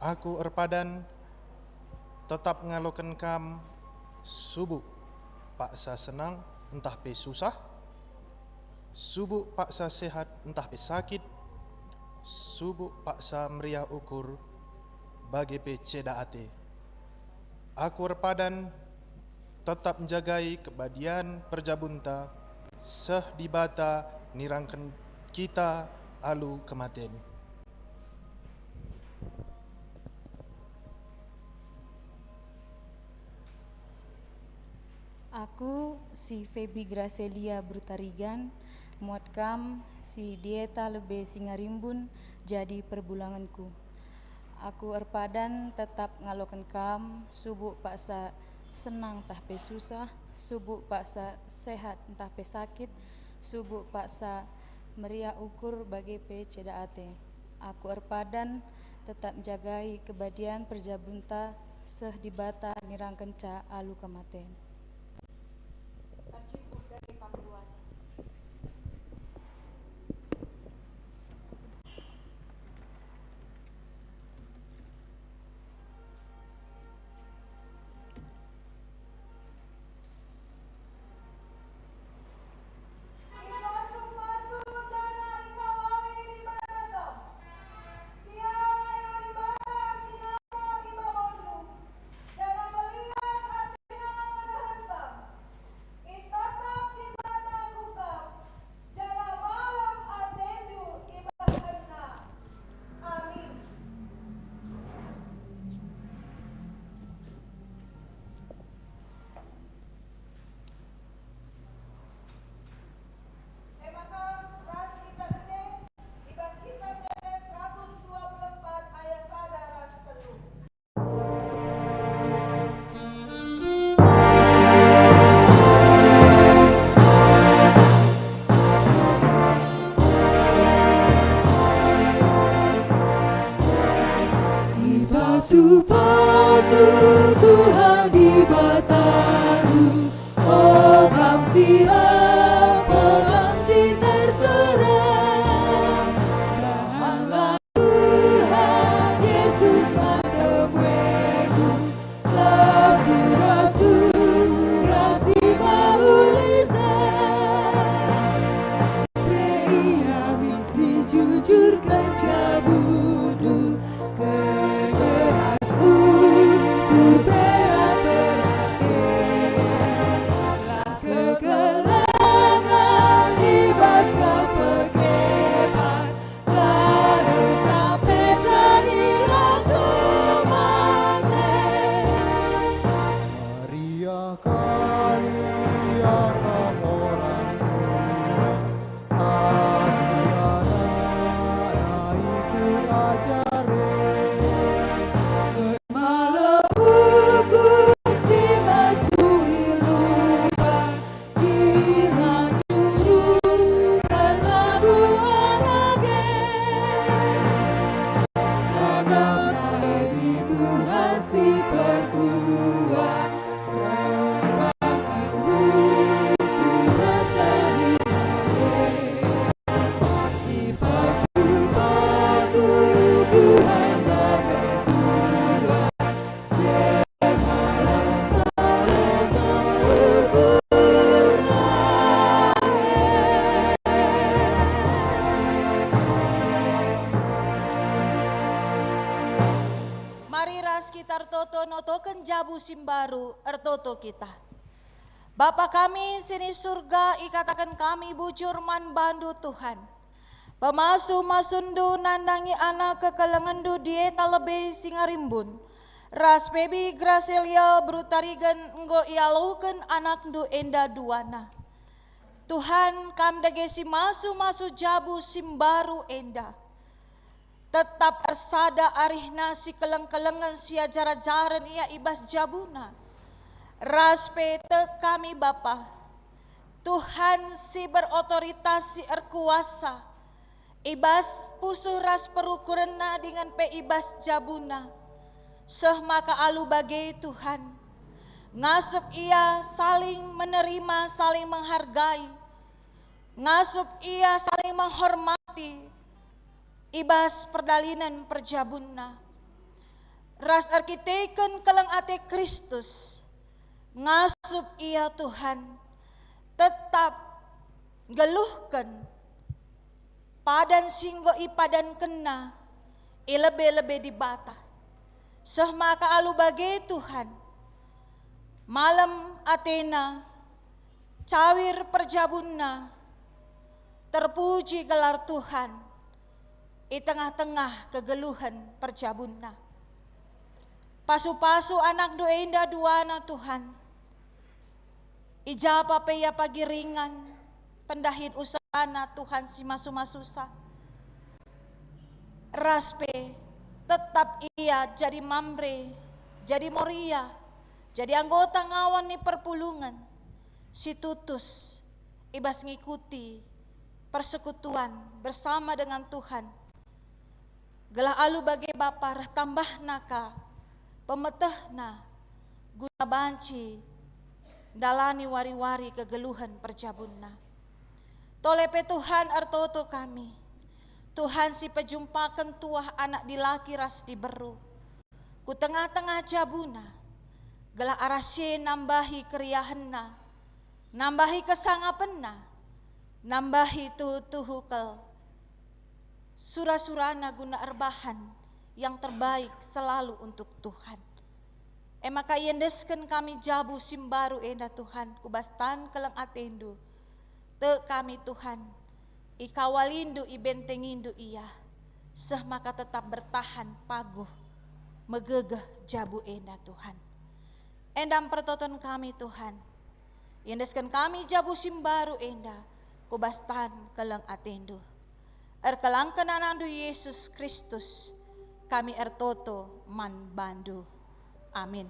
Aku erpadan tetap ngaloken kam subuk paksa senang ntah pe susah, subuk paksa sehat ntah pe sakit, subuk paksa meriah ukur, bage pe ceda ate. Aku erpadan tetap njagai kebadian perjabunta, seh Dibata nirangken kita alu kematen. Aku, si Febi Gracelia Berutarigan, muat kam, si dieta lebe si ngarimbun, jadi perbulangenku. Aku erpadan tetap ngaloken kam subuk paksa senang ntah pe susah, subuk paksa sehat ntah pe sakit, subuk paksa meriah ukur bage pe ceda ate. Aku erpadan tetap njagai kebadian perjabunta seh Dibata nirangkenca alu kematen. Terjimpuh dari kam duana. Pasu-pasu Tuhan Dibataku, o kam si lam pelang si terserak. Bahanlah Tuhan Yesus man temuiku, rasu-rasu ras si meuli. Ia min si jujurken jabundu, kegeras ukur beras pelate. Kekelengen i bas kam perkepan, lalu sampe sani rangku mate. Meriah kali akap orang tua, adi anak ikut ajari. Malem ukur si masui lumban, dilanjurken lagu anak e. Senang nai Tuhan si perkuah, rembak urusi ras kami. Dipasu-pasu Tuhan dame Tuhan, jemalah mereka ukurna. Mari ras kita ertoto notoken jabu si mbaru, ertoto kita. Bapa kami si ni Surga, ikataken kami bujur man bandu, Tuhan. Pemasu-masuNdu nandangi anak kekelengenNdu dieta lebe si ngarimbun, ras pe bi Gracelia beru Tarigan enggo ialoken anakNdu enda duana. Tuhan, Kam dage si masu-masu jabu si mbaru enda. Tetap ersada arihna si keleng-kelengen si ajar-ajaren ia i bas jabuna. Ras pe tek kami Bapa, Tuhan si berotoritas si erkuasa, i bas pusuh ras perukurenna dingen pe i bas jabuna. Seh maka alu bage Tuhan, ngasup ia saling menerima, saling menghargai, ngasup ia saling menghormati i bas perdalinen perjabunna. Ras erkiteken keleng ate Kristus, ngasup ia Tuhan tetap nggeluhken padan si enggo ipadankenna i lebe-lebe Dibata. Seh maka alu bage Tuhan, malem atena, cawir perjabunna, terpuji gelar Tuhan i tengah-tengah kegeluhen perjabunna. Pasu-pasu anakNdu enda duana, Tuhan. I ja pe ia pagi ringan, pendahin usahana, Tuhan si masu-masusa. Ras pe tetap ia jadi Mamre, jadi Moria, jadi anggota ngawan ni perpulungen si tutus i bas ngikuti persekutuan bersama dengan Tuhan. Gelah alu bage Bapa reh tambahna ka pemetehna guna banci ndalani wari-wari kegeluhen perjabunna. Tole pe Tuhan ertoto kami, Tuhan si pejumpaken tuah anak dilaki ras diberu ku tengah-tengah jabuna, gelah arah si e nambahi keriahenna, nambahi kesangapenna, nambahi tuhu-tuhu kal sura-surana guna erbahan yang terbaik selalu untuk Tuhan. E maka iendesken kami jabu si mbaru enda, Tuhan, ku bas tan keleng ateNdu. Tek kami, Tuhan, ikawaliNdu, ibentengiNdu ia, seh maka tetap bertahan paguh megegeh jabu enda, Tuhan. Enda me pertoton kami, Tuhan. Iendesken kami jabu si mbaru enda ku bas tan keleng ateNdu. Erkelangken AnakNdu Yesus Kristus, kami ertoto man baNdu. Amin.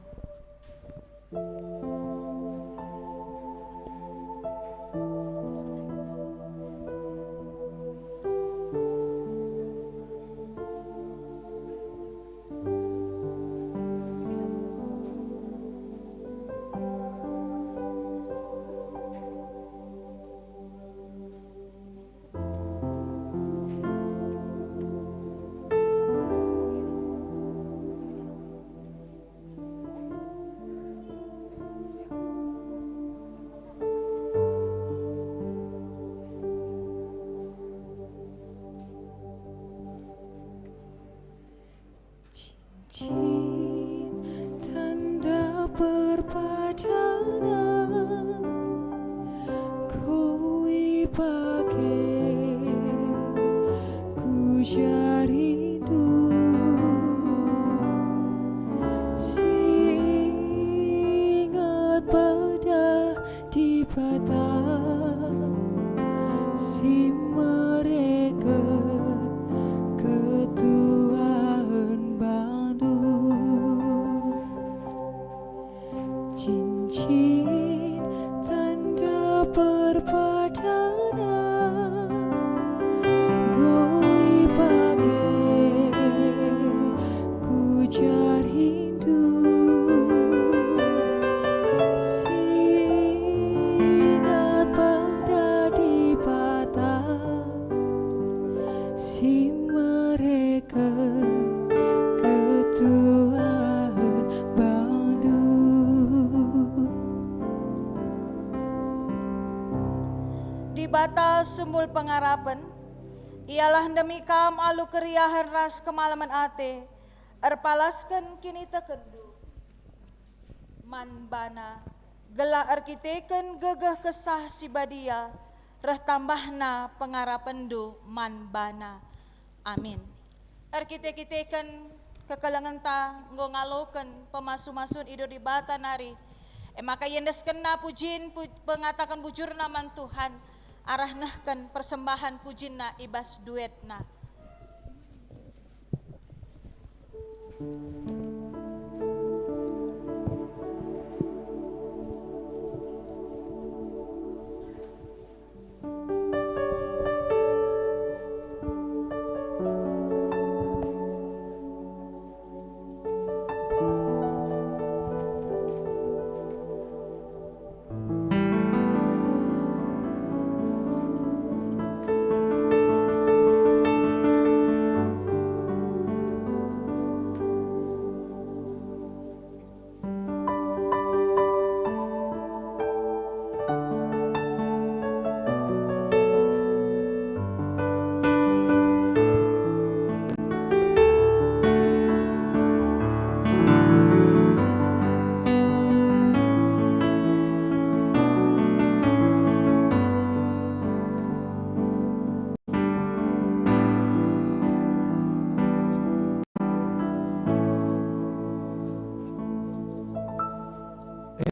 Cin tanda perpadanan, koi pake ku jarindu, si inget pada Dibata si mereken ketuahen bandu. Cincin tanda perpadanan, enggo ipake ku jarindu, si inget pada Dibata, si mereken ketuahen bandu. Dibata sumul pengarapen, Ialah ndemi kam alu keriahen ras kemalemen ate, erpalasken kinitekenndu man baNa, gelah erkiteken gegeh Kesah Si Badia reh tambahna pengarapenndu man baNa. Amin. Erkite-kiteken kekelengenta enggo ngaloken pemasu-masun i Dibata nari, e maka iendeskenna pujin pu-, pengataken bujurna man Tuhan, arah nehken persembahen pujinna i bas duetna.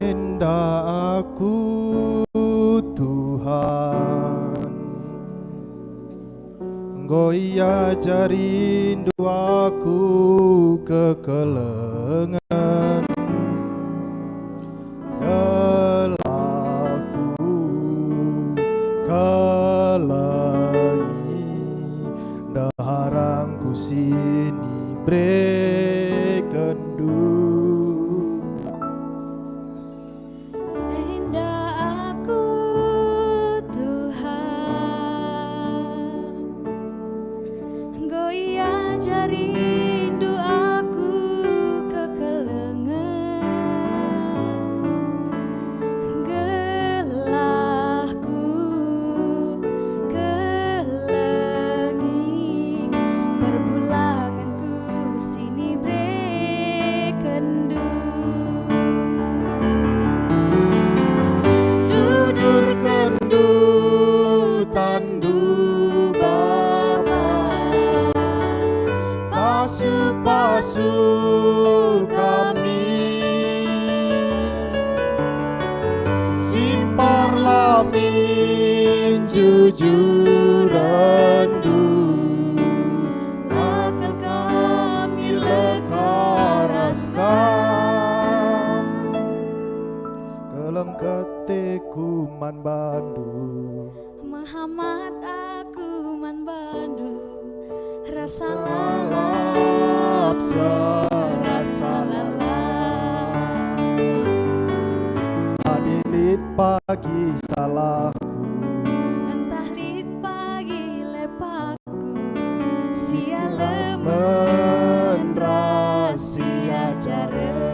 Enda aku, Tuhan, enggo iajarindu aku kekelengen, gelah kukelengi ndeharangku si niberekenndu. Enda aku, Tuhan, enggo iajarindu aku kekelengen, gelah kukelengi perbulangenku si niberekenndu. Dudurkenndu tanNdu Bapa, pasu-pasu kami, si mparlamin jujurenndu, la kal kami leka ras Kam. Keleng ateku man bandu. Mehamat aku man bandu, rasa lalap serasa lalap. Adi lit pagi salahku, ntah lit pagi lepahku, sialemen ras siajaren.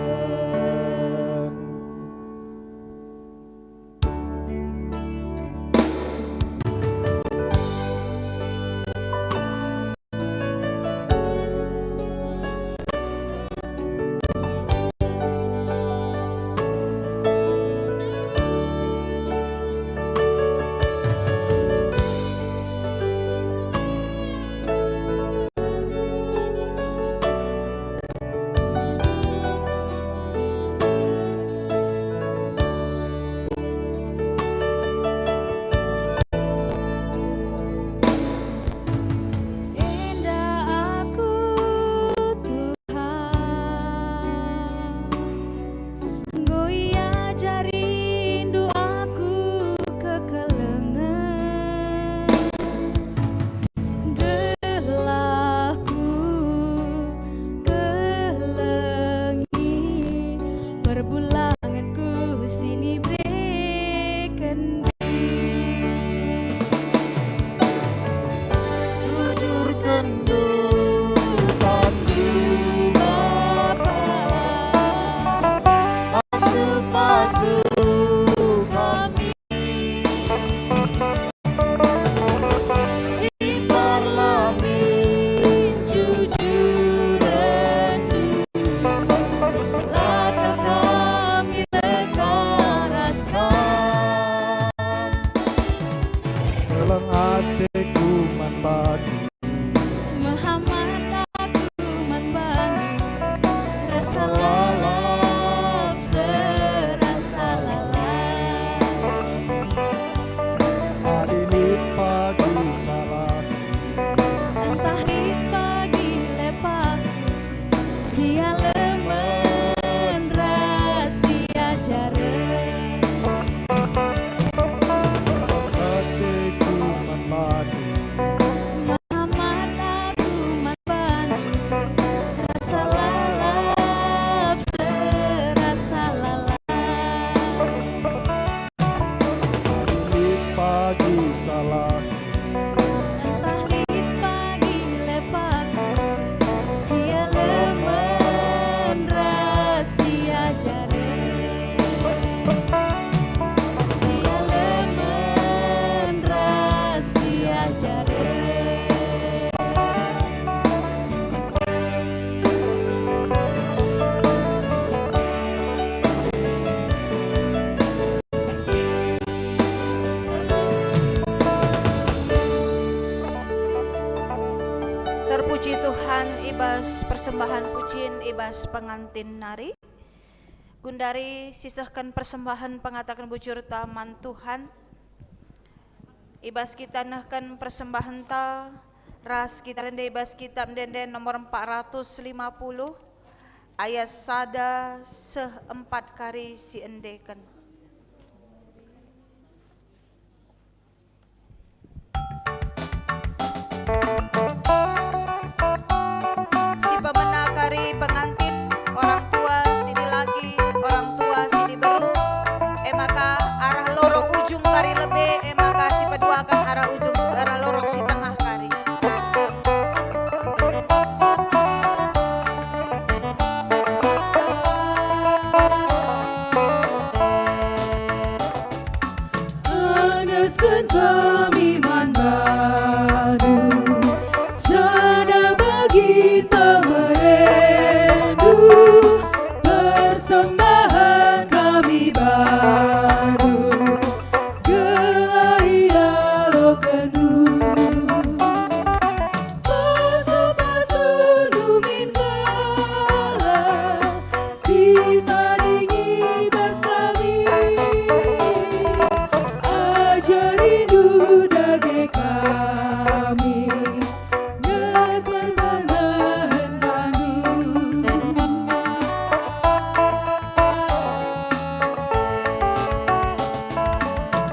Si alemen ras si ajaren. Ateku man bandu. Mamat aku man bandu. Rasa lalap serasa lalap. Lit pagi salah. Ntah lit pagi lepaku, si alemen ras si ajaren. Si alemen ras si ajaren. Terpuji Tuhan i bas persembahan pujin i bas pengantin nari. Gundari sisehken persembahen pengataken bujurta man Tuhan. I bas kita nehken persembahenta ras kita rende i bas Kitab Ende-enden nomor empat ratus lima puluh, ayat sada seh empat kari si endeken. Si pemena kari pengantin, orang tua si dilaki, orang tua si diberu, e maka arah lorong ujung kari lebe, e maka si peduaken arah ujung, arah lorong si tengah kari. Endesken kami man bandu, sada bagin pemerendu, persembahen kami bandu, gelah ialokenndu. Pasu-pasundu min kalak si tading i bas kami. Ajarindu dage kami, nget persembahen bandu.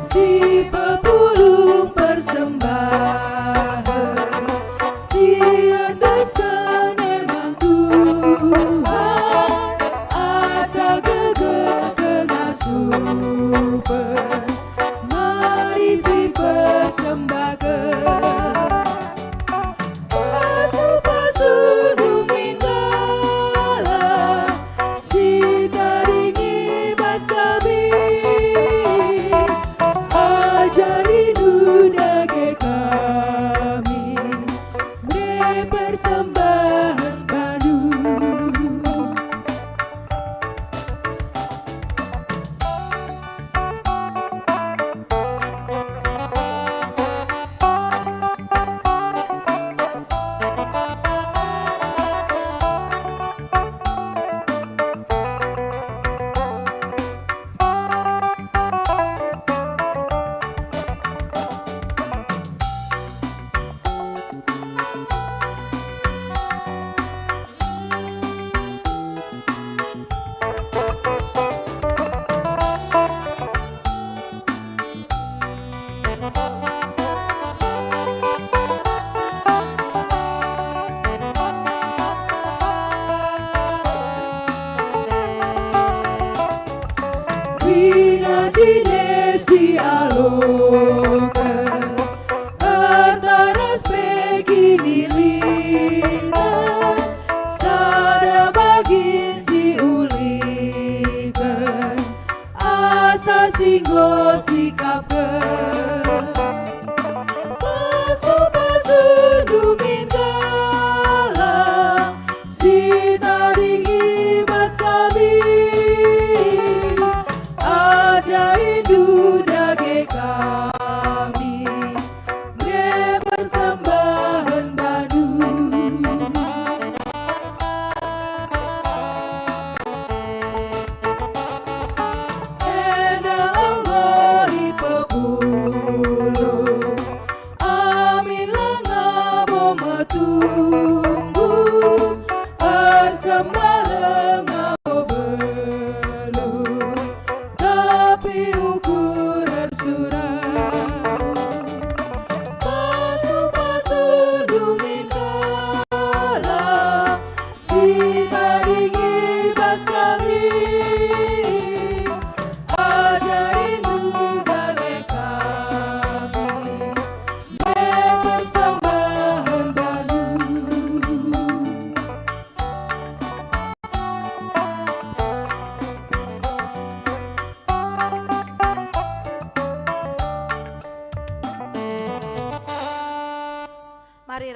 Si pepulung persembahen, si endesken e man Tuhan, asa gegeh kengasupen, mari si persembahken. Pasu-pasundu min kalak si tading i bas kami. Ajarindu dage kami, mbe persembahen bandu. Kerina jine si aloken, erta ras pe kinilitan, sada bagin si uliken, asa si enggo sikapken. Pasu-pasundu min kalak si tading i bas kami, ajarindu dage kami.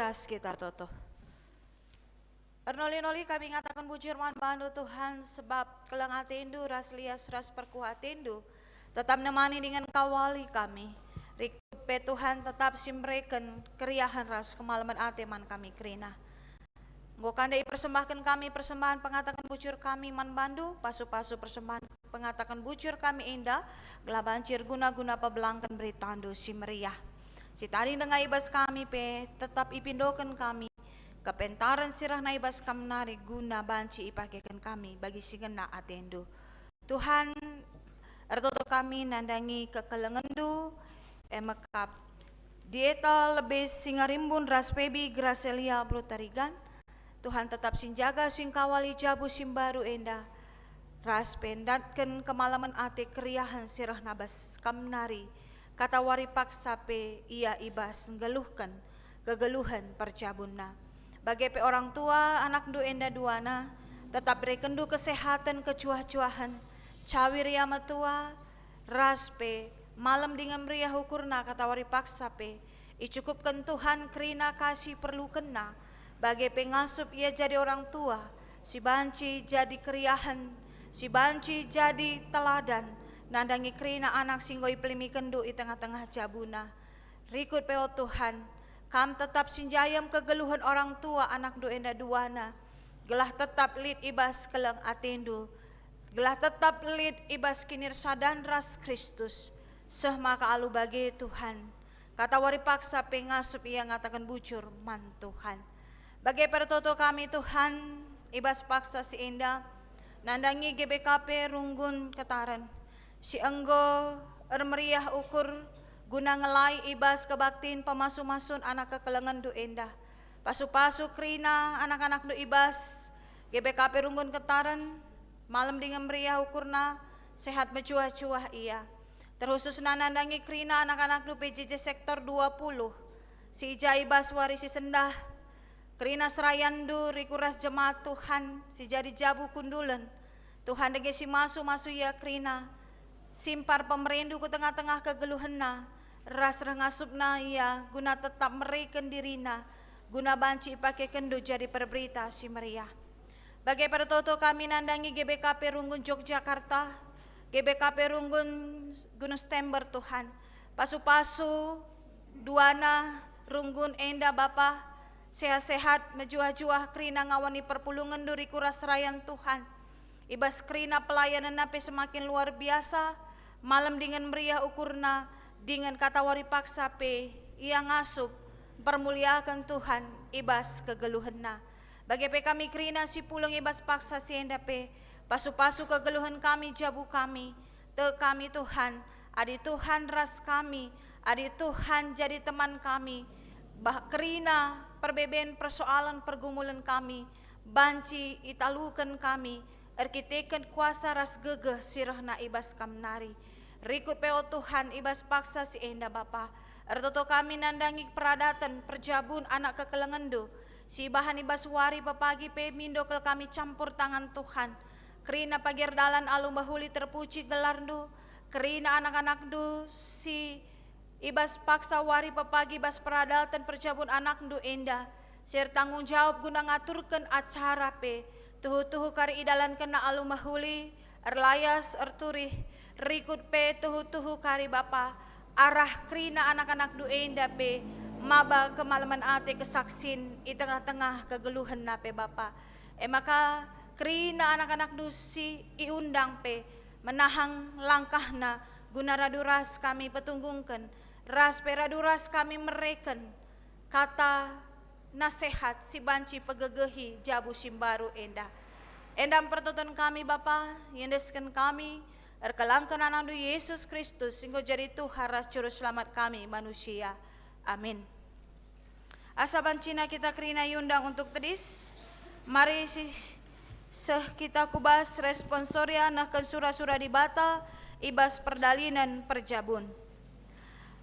ras kita ertoto. Ernoli-noli kami ngataken bujur man bandu, Tuhan, sebab keleng atendu ras lias ras perkuah atendu tetap nemani dingen kawali kami. Rikut pe, Tuhan, tetap si mereken keriahen ras kemalemen ate man kami kerina. Enggo ka enda ipersembahken kami persembahen pengataken bujur kami man bandu, pasu-pasu persembahen pengataken bujur kami enda, gelah banci erguna-guna pebelangken beritandu si meriah. Si tading denga i bas kami pe tetap ipindoken kami kepentaren si rehna i bas kam nari guna banci ipakeken kami bagi si ngena atendu. Tuhan, ertoto kami nandangi kekelengenNdu, e mekap Dieta Lebis Singarimbun ras Pebi Gracelia Brutarigan. Tuhan tetap si njaga, si ngkawali jabu si mbaru enda, ras pe ndatken kemalemen ate keriahen si rehna bas kam nari, katawari paksa pe ia i bas nggeluhken kegeluhen perjabunna. Bage pe orang tua anakndu enda duana, tetap berekenndu kesehaten, kecuah-cuahen, cawir ia metua, ras pe malem dingen meriah ukurna katawari paksa pe icukupken Tuhan kerina ka si perlukenna, bage pe ngasup ia jadi orang tua si banci jadi keriahen, si banci jadi teladan nandangi kerina anak si enggo ipelimikenndu i tengah-tengah jabuna. Rikut pe, o Tuhan, Kam tetap si njayem kegeluhen orang tua anakndu enda duana, gelah tetap lit i bas keleng atendu, gelah tetap lit i bas kinirsadan ras Kristus, seh maka alu bage, Tuhan, katawari paksa pe ngasup ia ngataken bujur man Tuhan. Bage pe ertoto kami, Tuhan, i bas paksa si enda, nandangi G B K P Runggun Ketaren, si enggo ermeriah ukur guna ngelai i bas kebaktin pemasu-masun anak kekelengenNdu enda. Pasu-pasu kerina anak-anakNdu i bas G B K P Runggun Ketaren, malem dingen meriah ukurna, sehat mejuah-juah ia. Terkhususna nandangi kerina anak-anakNdu P J J Sektor dua puluh, si i ja i bas wari si sendah, kerina serayanNdu, riku ras jemaat Tuhan, si jadi jabu kundulen. Tuhan dage si masu-masu ia kerina, simpar pemereNdu ku tengah-tengah kegeluhenna, ras reh ngasupna ia guna tetap mereken dirina, guna banci ipakekenNdu jadi perberita si meriah. Bage pe ertoto kami nandangi G B K P Runggun Yogyakarta, G B K P Runggun Gunung Stember, Tuhan. Pasu-pasu duana runggun enda, Bapa, sehat-sehat, mejuah-juah kerina ngawani perpulungenNdu riku ras serayan, Tuhan. I bas kerina pelayanenna pe semakin luar biasa, malem dingen meriah ukurna, dingen katawari paksa pe ia ngasup mpermuliaken Tuhan i bas kegeluhenna. Bage pe kami kerina si pulung i bas paksa si enda pe, pasu-pasu kegeluhen kami, jabu kami, tek kami, Tuhan, adi Tuhan ras kami, adi Tuhan jadi teman kami, bah kerina perbeben persoalen pergumulen kami banci italuken kami, erkiteken kuasa ras gegeh si rehna i bas Kam nari. Rikut pe, o Tuhan, i bas paksa si enda, Bapa, ertoto kami nandangi peradaten perjabun anak kekelengenNdu, si ibahan i bas wari pepagi pe mindo kal kami campur tangan, Tuhan. Kerina pagi erdalan alu mehuli terpuji gelarNdu, kerina anak-anakNdu si i bas paksa wari pepagi bas peradaten perjabun anakNdu enda, si ertanggung jawab guna ngaturken acara pe, tuhu-tuhu kari idalankenna alu mehuli, erlayas, erturih, rikut pe tuhu-tuhu kari, Bapa, arah kerina anak-anakNdu enda pe maba kemalemen ate, kesaksin i tengah-tengah kegeluhenna pe, Bapa. E maka kerina anak-anakNdu si iundang pe menahang langkahna guna radu ras kami petunggungken, ras pe radu ras kami mereken kata nasehat si banci pegegehi jabu si mbaru enda. Enda pertoton kami, Bapa, iendesken kami, erkelangken AnakNdu Yesus Kristus, si enggo jadi Tuhan ras Juru Selamat kami manusia. Amin. Asa bancina kita kerina iundang untuk tedis, mari si seh kita ku bas responsoria nehken sura-sura Dibata i bas perdalinen perjabun.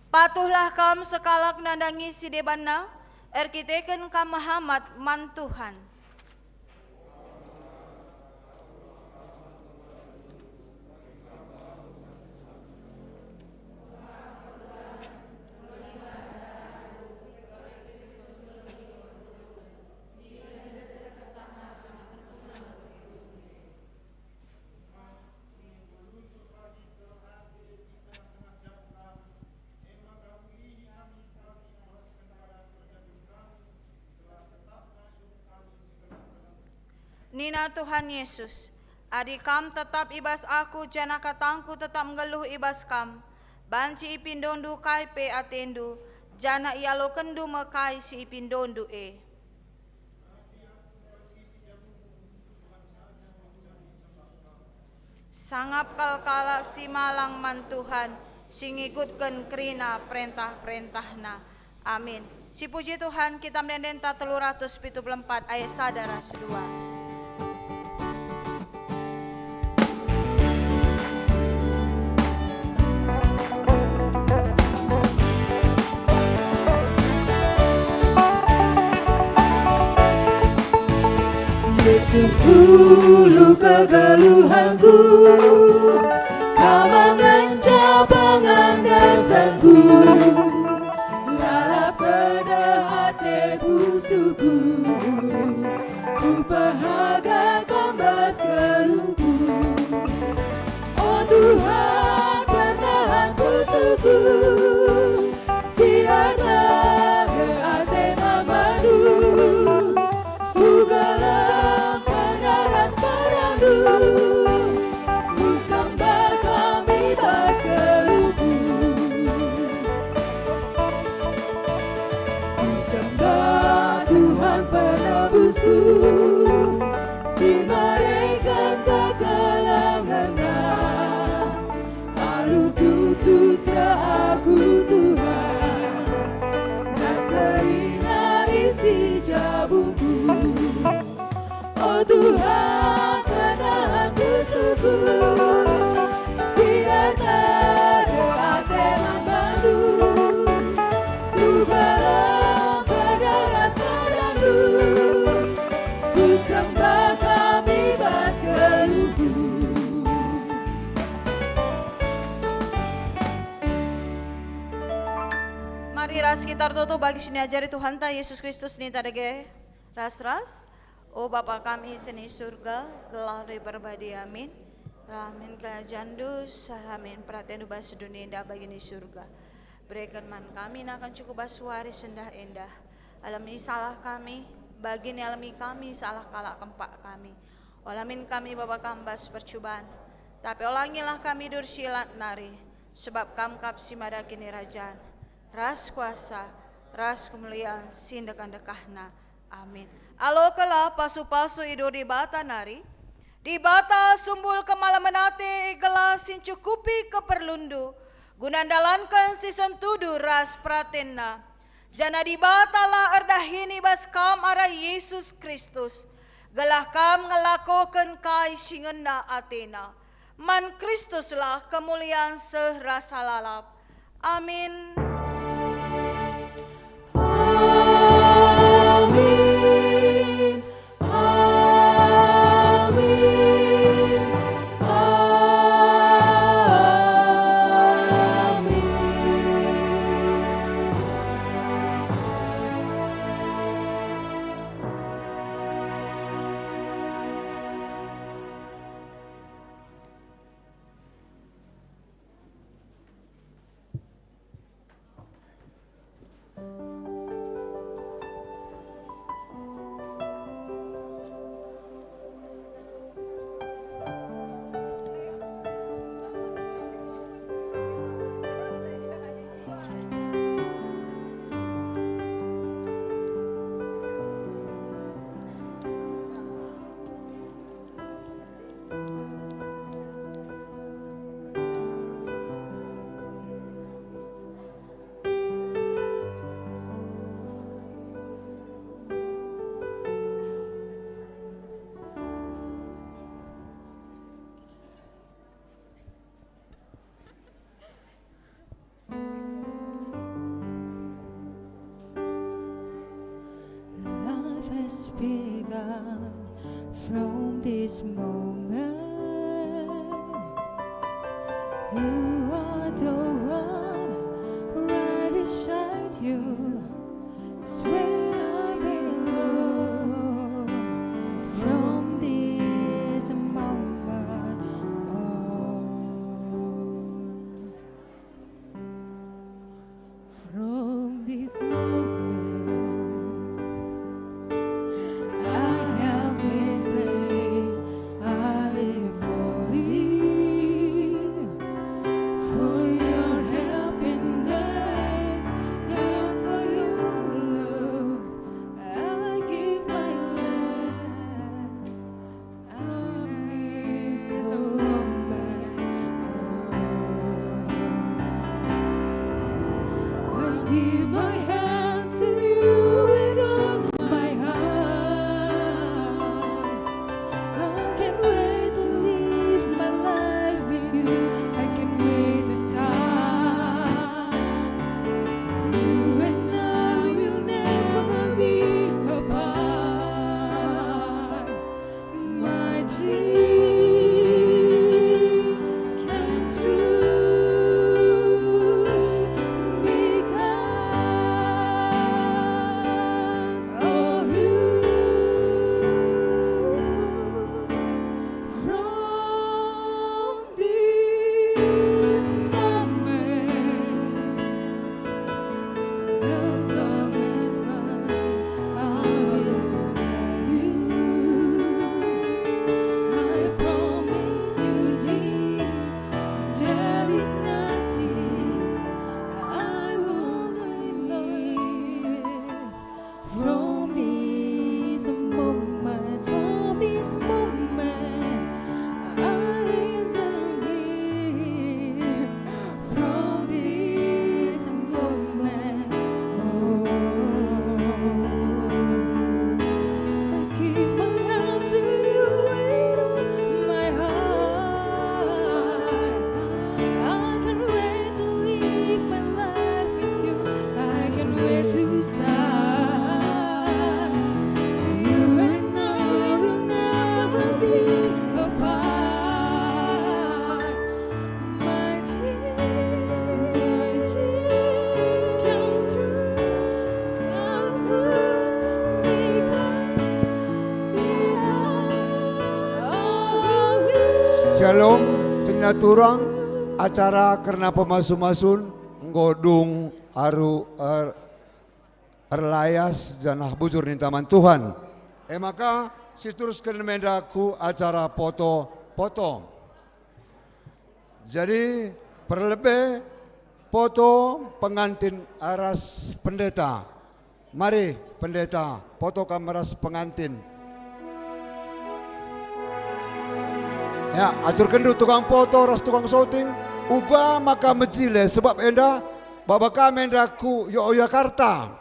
Patuhlah kam sekalak nandangi si debanna, erkiteken kam mehamat man Tuhan. Nina Tuhan Yesus, "Adi kam tetap i bas Aku janah katangKu tetap nggeluh i bas kam, banci ipindondu kai pe atendu, janah ialokenndu me kai si ipindondu e." Sangap kal kalak si malang man Tuhan, si ngikutken kerina perentah-perentahNa. Amin. Sipuji Tuhan, Kitab Ende-endenta telu ratus pitu puluh empat ayat sada ras dua. Yesus, ulu kegeluhanku, Kam ngenca pengandasanku, lalap kedah ate pusuhku, kupehaga Kam bas geluhku. O Tuhan, pertahan pusuhku, si erdahin ate man bandu. Kugeluh pada ras padandu, kusembah Kam i bas geluhku. Kusembah Tuhan Penebusku, si mereken kekelengenNa. Alu tutus reh aku Tuhan, ras kerina isi jabungku. O Tuhan, pertahan pusuhku, si erdahin ate man bandu. Kugeluh pada ras padandu, kusembah Kam i bas geluhku. Mari ras kita ertoto bagi si niajari Tuhanta Yesus Kristus, ninta dage ras-ras. O Bapa kami si ni Surga, gelarNdu iperbadia. Amin. Ramen kerajanNdu, seh ramen peratenNdu bas doni enda bagi ni Surga. Bereken man kami nakan cukup bas wari sendah enda. Alemi salah kami, bagi nialemi kami salah kalak kempak kami. Ola min kami baba Kam bas percuban, tapi olangilah kami dersilat nari, sebab Kam kap si mada kinirajan, ras kuasa, ras kemulian si ndekah-ndekahna. Amin. Alokenlah pasu-pasu i duri Dibata nari. Dibata sumbul kemalemen ate, gelah si ncukupi keperlunndu, guna ndalanken si sentudu ras peratenNa. Janah Dibatalah erdahin i bas kam arah Yesus Kristus, gelah kam ngelakoken kai si ngena ateNa. Man Kristuslah kemulian seh rasa lalap. Amin. Amin. Amin. Amin. Life has begun from this moment. You are the one right beside you. Swear I belong from this moment on. From this moment, I have been blessed. Shalom, senina turang, acara kerna pemasu-masun enggo dung aru er-, erlayas janah bujur ninta man Tuhan. E maka, siterusken me enda ku acara poto-poto. Jadi, perlebe poto pengantin ras pendeta. Mari, pendeta, poto kam ras pengantin. Ya, aturkenndu tukang poto ras tukang syuting, uga maka mejile, sebab enda baba kam enda ku Yogyakarta.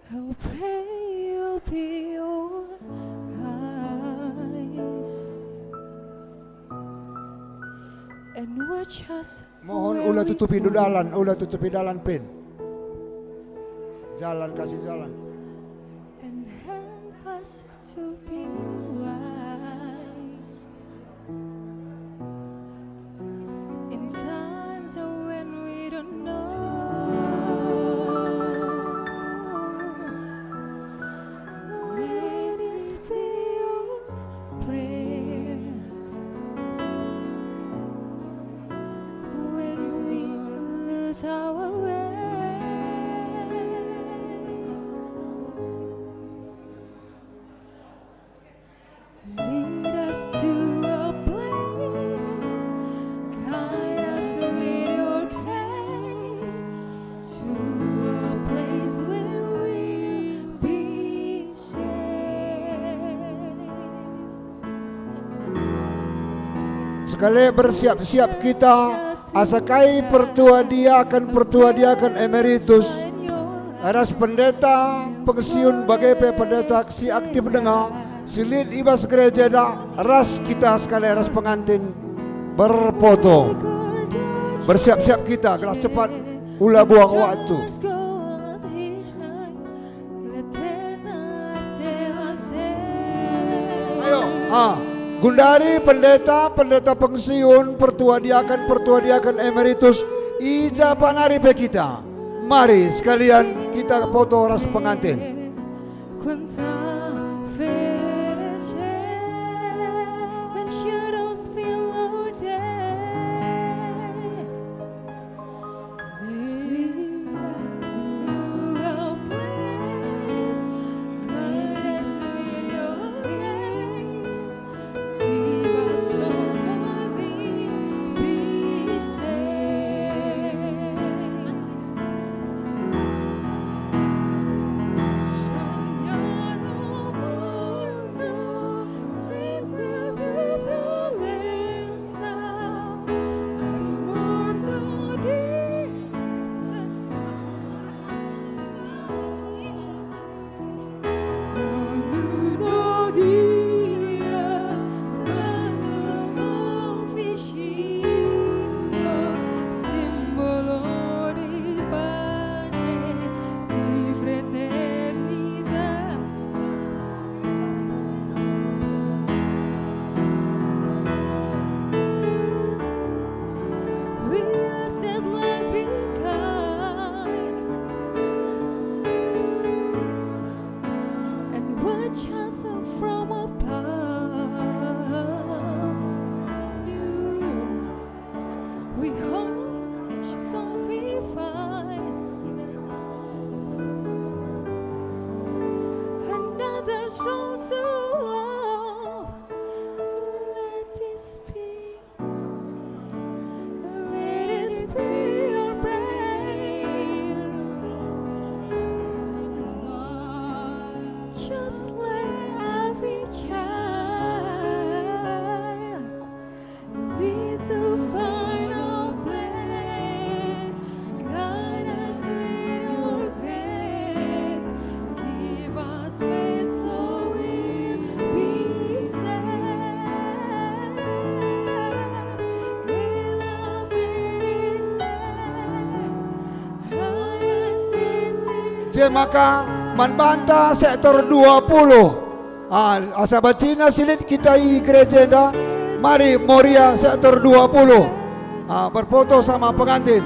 I'll pray, open your eyes and watch us. Mohon ula tutupi dalan, ula tutupi dalan, Pin. Jalan, kasih jalan. And help us to be wise in times when we don't know where is your prayer when we lose our way. Lead us to a place, guide us with your grace, to a place where we'll be safe. Sekali bersiap-siap kita, asa kai pertua diaken, pertua diaken emeritus, ras pendeta pensiun bage pe pendeta si aktif denga, si lit i bas gereja enda, ras kita sekali ras pengantin berpoto. Bersiap-siap kita, gelah cepat ula buang waktu. Ayo, ah, gundari pendeta, pendeta pensiun, pertua diaken, pertua diaken emeritus, i ja pa nari pe kita. Mari sekalian kita poto ras pengantin. We ask that life be kind and watch us from afar. We hope each soul we find another soul to love. Let this be, let this be your prayer. Just let every child need to find a place. Guide us with your grace. Give us faith so we Maka man banta sektor dua puluh. Ah, asa bacina si lit kita i gereja enda, mari Moria sektor dua puluh. Ah, berfoto sama pengantin.